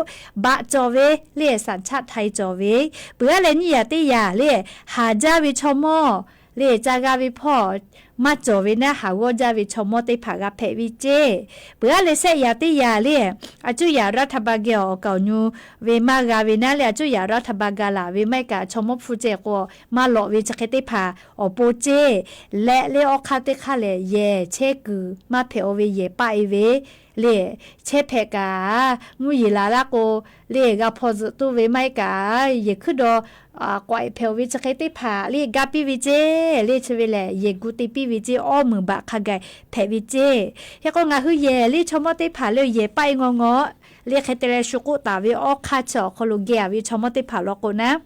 baꞈ cawˬ ve le, สัญชาติไทย cawˬ ve, peuˬ aˉ leh nyiˇ yaꞈ teˇ yaꞈ le, haˍ jaˇ ve chaw mawˇ le, ca g'a ve hpawˇ maˇ cawˬ ve naˉ, haˍ g'awˇ jaˇ ve chaw mawˇ teˇ hpaˍ g'a hpehꞈ ve ceˇ. Peuˬ aˉ leh shehˆ yaꞈ teˇ yaꞈ le, a cuˇ yaꞈ รัฐบาล geh awˬ kaoˬ nyu ve maˇ g'a ve naˉ le, a cuˇ yaꞈ รัฐบาล ga laˬ ve maˇ heˆ kaꞈ chaw mawˇ hpu ceh k'o maˇ lawꞈ ve chi hk'e teˇ hpaˍ awˬ pon ceˇ. Leh le awˬ hk'aˇ teˇ hk'aˇ lehˬ yehˬ chehˇ kuiˬ maˇ hpehꞈ a ve, yehˬ paˆ e ve le, chehˇ hpehꞈ kaꞈ mvuhˇ yeˬ laˬ laˇ k'o le, g'a hpaw zuhꞈ tuˬ ve maˇ heˆ kaꞈ yehˬ hkuiˉ daw k'awꞈ e hpehꞈ a ve chi hk'e teˇ hpaˍ le ga piˇ ve ceˇ. Le chi ve lehˬ yehˬ gu te piˇ ve ceˇ, awˇ meunˍ baꞈ hk'a gaˬ hpehꞈ ve ceˇ. Hk'e k'o ngaˬ hui yehˬ le chaw mawˇ teˇ hpaˍ le yehˬ paˆ e ngawˇ ngawˇ le hk'e te leh shu k'oˆ taˍ ve awˬ hk'aˇ chi awˬ hk'aw lo geh a ve chaw mawˇ teˇ hpaˍ law k'o naˉ,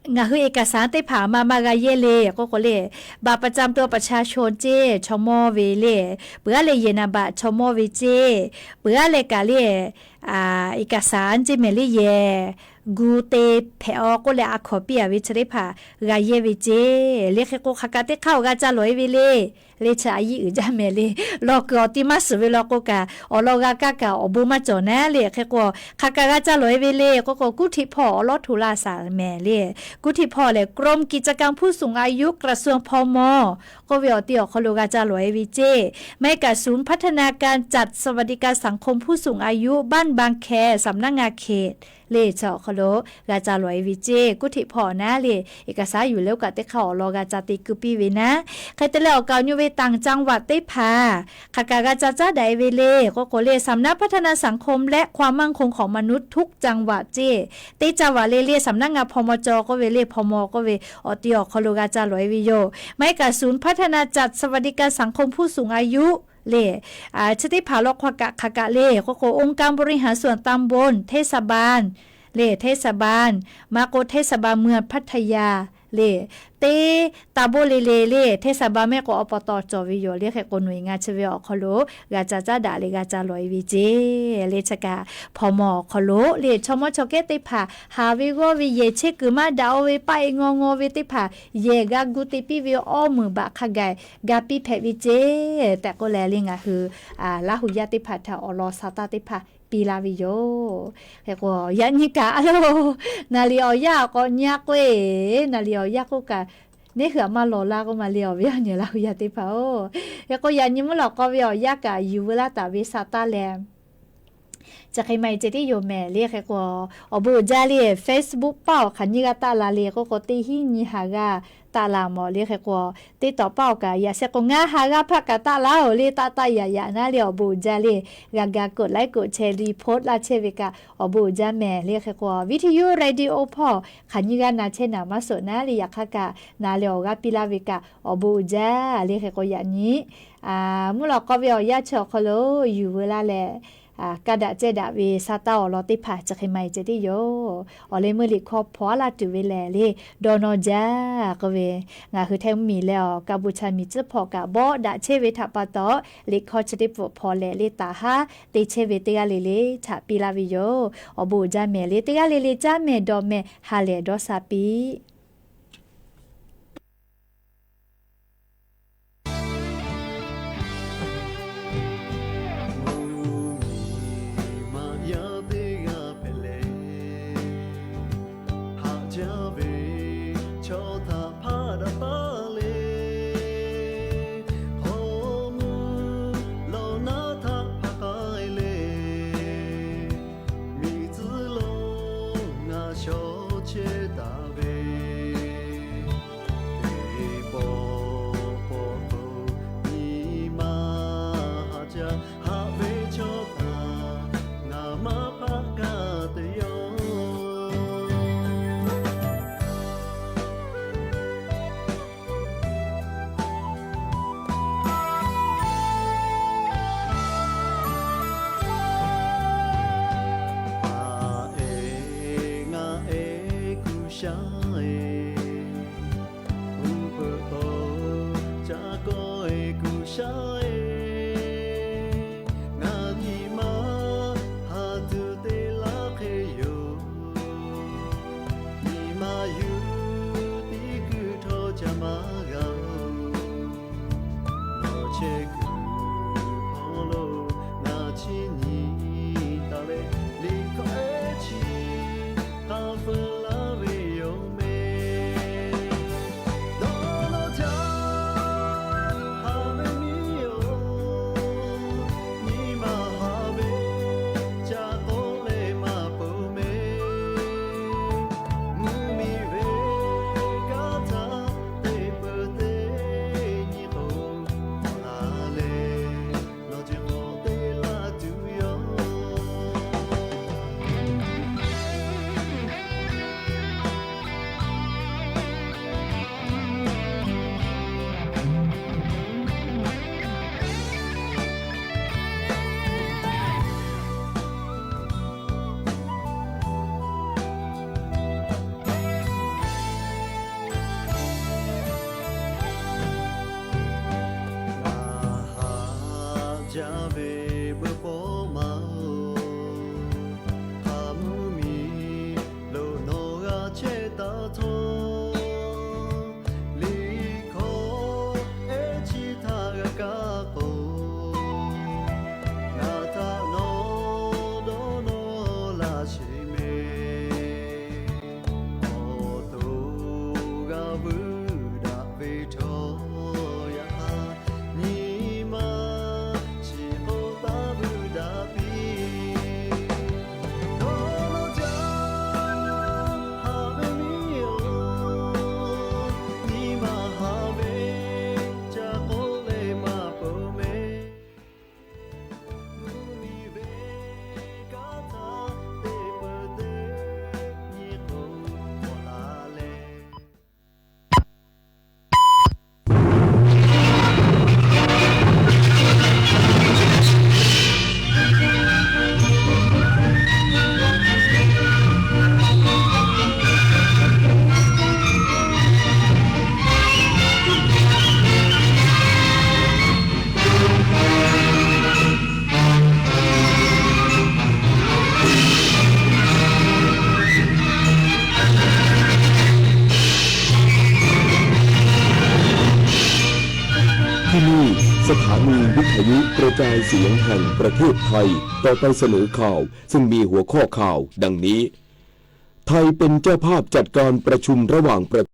ngaˬ hui เอกสาร teˇ hpaˍ maˇ maˇ g'a yehˇ le k'oˆ k'o le, บัตรประจำตัวประชาชน ceˇ chaw mawˇ ve le, peuˬ aˉ leh yehˬ นามบัตร chaw mawˇ ve ceˇ, peuˬ aˉ leh kaꞈ le เอกสาร ceˇ mehˍ le, yehˬ gu te hpehꞈ a k'oˆ leh a hkawnˍ piˇ a ve chi teˇ hpaˍ g'a yehˇ ve ceˇ. Le hk'e k'o hk'aˬ kaꞈ teˇ hk'aˇ awˬ g'a ca lawˬ e ve le. Le chi a yiˇ uiˍ jaˇ mehˍ le. Lawˬ kuiˬ awˬ ti maˇ suhˍ ve law k'o kaꞈ awˬ lawn g'a kaˇ kaꞈ awˬ bon maˇ cawˬ naˉ le. Hk'e k'o hk'aˬ kaꞈ g'a ca lawˬ e ve le k'oˆ k'o, กรุงเทพฯ awˬ lawˉ hto laˇ shaˍ mehˍ le. กรุงเทพฯ lehˬ กรมกิจการผู้สูงอายุ กระทรวง พม k'oˆ ve awˬ ti awˬ hk'aw lo g'a ca lawˬ e ve ceˇ. Maˇ heˆ kaꞈ ศูนย์พัฒนาการจัดสวัสดิการสังคมผู้สูงอายุบ้านบางแค สำนักงานเขต le chi awˬ hk'aw lo g'a ca lawˬ e ve ceˇ. กรุงเทพฯ naˉ le, เอกสาร yuˬ leh oˇ kaꞈ teˇ hk'aˇ awˬ lawn g'a ca te keu piˇ ve naˉ. Hk'e te leh awˬ kaoˬ nyu ve ต่างจังหวัด teˇ hpaˍ hk'aˬ kaꞈ g'a ca caˉ daꞈ e ve le k'oˆ k'o le, สำนักพัฒนาสังคมและความมั่นคงของมนุษย์ทุกจังหวัด ceˇ. Teˇ จังหวัด le le สำนักงาน พมจ k'oˆ ve le, พม k'oˆ ve awˬ ti awˬ hk'aw lo g'a ca lawˬ e ve yoˬ. Maˇ heˆ kaꞈ ศูนย์พัฒนาจัดสวัสดิการสังคมผู้สูงอายุ le, chi teˇ hpaˍ law hk'aˬ kaꞈ hk'aˬ kaꞈ le k'oˆ k'o, องค์การบริหารส่วนตำบล เทศบาล le, เทศบาล maˇ k'o เทศบาลเมืองพัทยา le, teˇ ตำบล le le le เทศบาล maˇ k'o อบต cawˬ ve yoˬ le. Hk'e k'o หน่วยงาน chi ve awˬ hk'aw lo g'a ca caˉ daꞈ le g'a ca lawˬ e ve ceˇ. Le chi kaꞈ พม awˬ hk'aw lo le chaw mawˇ chaw kehˉ teˇ hpaˍ haˍ ve g'awˇ ve yehˬ chehˇ kuiˬ maˇ daꞈ a ve paˆ e ngawˇ ngawˇ ve teˇ hpaˍ yehˬ g'a gu te piˇ ve awˇ meunˍ baꞈ hk'a gaˬ ga piˇ hpehꞈ ve ceˇ tehꞈ k'oˆ leh le ngaˬ hui Laˇ huˍ yaˇ teˇ hpaˍ htaꞈ awˬ lawn sa taˇ teˇ hpaˍ piˇ laˇ ve yoˬ. Hk'e k'o yaꞈ nyi kaꞈ a lo, naˍ liˍ awˬ yanˇ k'awꞈ nyi a k'oˆ e, naˍ liˍ awˬ yanˇ k'oˆ kaꞈ Neˇ hui aꞈ maˇ lawˬ laˇ k'oˆ ma le awˬ viˉ awˬ nyi Laˇ hu yaˇ teˇ hpaˍ-oˬ. Hk'e k'o yaꞈ nyi mvuhˇ lawꞈ k'aw ve awˬ yanˇ kaꞈ yuˬ veu laˇ taˍ ve sa taˇ leh, chi hk'e maˇ heˆ ceh tiˉ yoˬ mehˍ le. Hk'e k'o awˬ bon uiˍ jaˇ le. Facebook paˇ awˬ hk'aˬ nyiˇ g'aˇ taˆ la le k'oˆ k'o, teˇ hinˉ nyi ha g'aˇ taˆ la mawˬ le. Hk'e k'o TikTok paˇ awˬ kaꞈ yaꞈ sheh k'o ngaˇ ha g'aˇ hpaˆ kaꞈ taˆ laˇ-oˬ le. Taˆ taˆ yaꞈ yaꞈ naˉ le awˬ bon uiˍ jaˇ le. G'a ga กดไลค์ กดแชร์ รีโพสต์ laˇ chehˇ ve kaꞈ awˬ bon uiˍ jaˇ mehˍ le. Hk'e k'o video radio โอ hpawˇ hk'aˬ nyiˇ g'aˇ na chehˇ naˍ maˇ suhˍ naˉ le. Yaꞈ hk'aˇ kaꞈ na leh awˬ g'aˇ piˇ laˇ ve kaꞈ awˬ bon uiˍ jaˇ le. Hk'e k'o yaꞈ nyi mvuhˇ lawꞈ k'aw ve awˬ yanˇ chi awˬ hk'aw lo yuˬ veu laˇ leh, kaˇ daꞈ cehˇ daꞈ ve sa taˇ awˬ lawn teˇ hpaˍ chi hk'e maˇ heˆ ceh tiˉ yoˬ. Awˬ leh meuˇ liꞈ hkawˇ hpaw aˉ laˇ tuˬ ve lehˬ le, dawˇ nawˇ jaˇ k'oˆ ve, ngaˬ hui Htaiˇ mvuhˇmiˬ leh awˬ Kaˇ buˆ chaˇ miˬ tcuhˉ hpawˇ kaꞈ bawˆ daꞈ chehˇ ve htaꞈ pa taw, liꞈ hkawˇ chi teˇ pfuhˍ hpaw leh le taˍ haˉ te chehˇ ve teˇ g'aˇ le le htaꞈ piˇ laˇ ve yoˬ. Awˬ bon uiˍ jaˇ mehˍ le. Teˇ g'aˇ le le caˉ mehˍ dawˬ mehˍ ha lehˬ dawˇ sha piˇ. Mvuhˇmiˬ maꞈ yaˇ teˇ g'aˇ hpehꞈ leh, haꞈ jaˇ ve chaw htaꞈ hpaˇ daꞈ taˉ le. Hk'aw mvuh lawˬ naˉ htaˇ hpaˇ k'ai le, miˬ tcuhˉ lo ngaˬ shaw chehˇ taˍ ve, teˇ pawˆ pawˆ k'o nyi ma haꞈ jaˇ haꞈ ve chaw htaꞈ ngaˬ maˇ hpaˇ kaˇ te yoˬ. Haꞈ e ngaˬ e kuˬ sha e, uˉ peunˍ k'o ca kawˆ e kuˬ sha e, ngaˬ nyi ma haꞈ tuˬ te laˇ hk'e yoˬ. Nyi ma yuˬ tiˉ kuiˬ htawˇ ca maˇ g'a-oˬ. Nawˬ chehˇ kuiˬ hk'aw lo ngaˬ chi nyi taˍ leh, liꞈ hkawˇ ehˉ chi k'a feu laˇ ve yoˬ mehˍ. Dawˇ nawˇ jaˇ haꞈ ve miˇ-oˬ, nyi ma haꞈ ve ca k'oˆ leh maˇ peuˬ mehˍ. Mvuhˇmiˬ ve kanˉ htaˇ teˇ peuˬ teˇ nyi k'o, awˬ laˬ leh nawˬ ceh k'awꞈ te laˇ tuˬ yoˬ. Ngaˬ haꞈ jaˇ ve beuꞈ pawˆ ma-oˬ, hk'a mvuhˇmiˬ lo nawˬ g'a chehˇ taˍ htawˇ, liꞈ hkawˇ ehˉ chi htaꞈ g'a kaˇ k'o, ngaˬ htaꞈ nawˬ dawˇ nawˇ laˇ sheˍ mehˍ. Awˬ to g'a vuiˇ daꞈ ve htawˇ, yaꞈ hk'aˇ nyi ma chi k'oˆ taˍ vuiˇ daꞈ piˇ. Dawˇ nawˇ jaˇ haꞈ ve miˇ-oˬ, nyi ma haꞈ ve ca k'oˆ leh maˇ peuˬ mehˍ. Mvuhˇmiˬ ve kanˉ htaˇ teˇ peuˬ teˇ nyi k'o, awˬ laˬ lehที่นี่ สถานีวิทยุกระจายเสียงแห่งประเทศไทย ต่อไปเสนอข่าว ซึ่งมีหัวข้อข่าวดังนี้ ไทยเป็นเจ้าภาพจัดการประชุมระหว่างประเทศ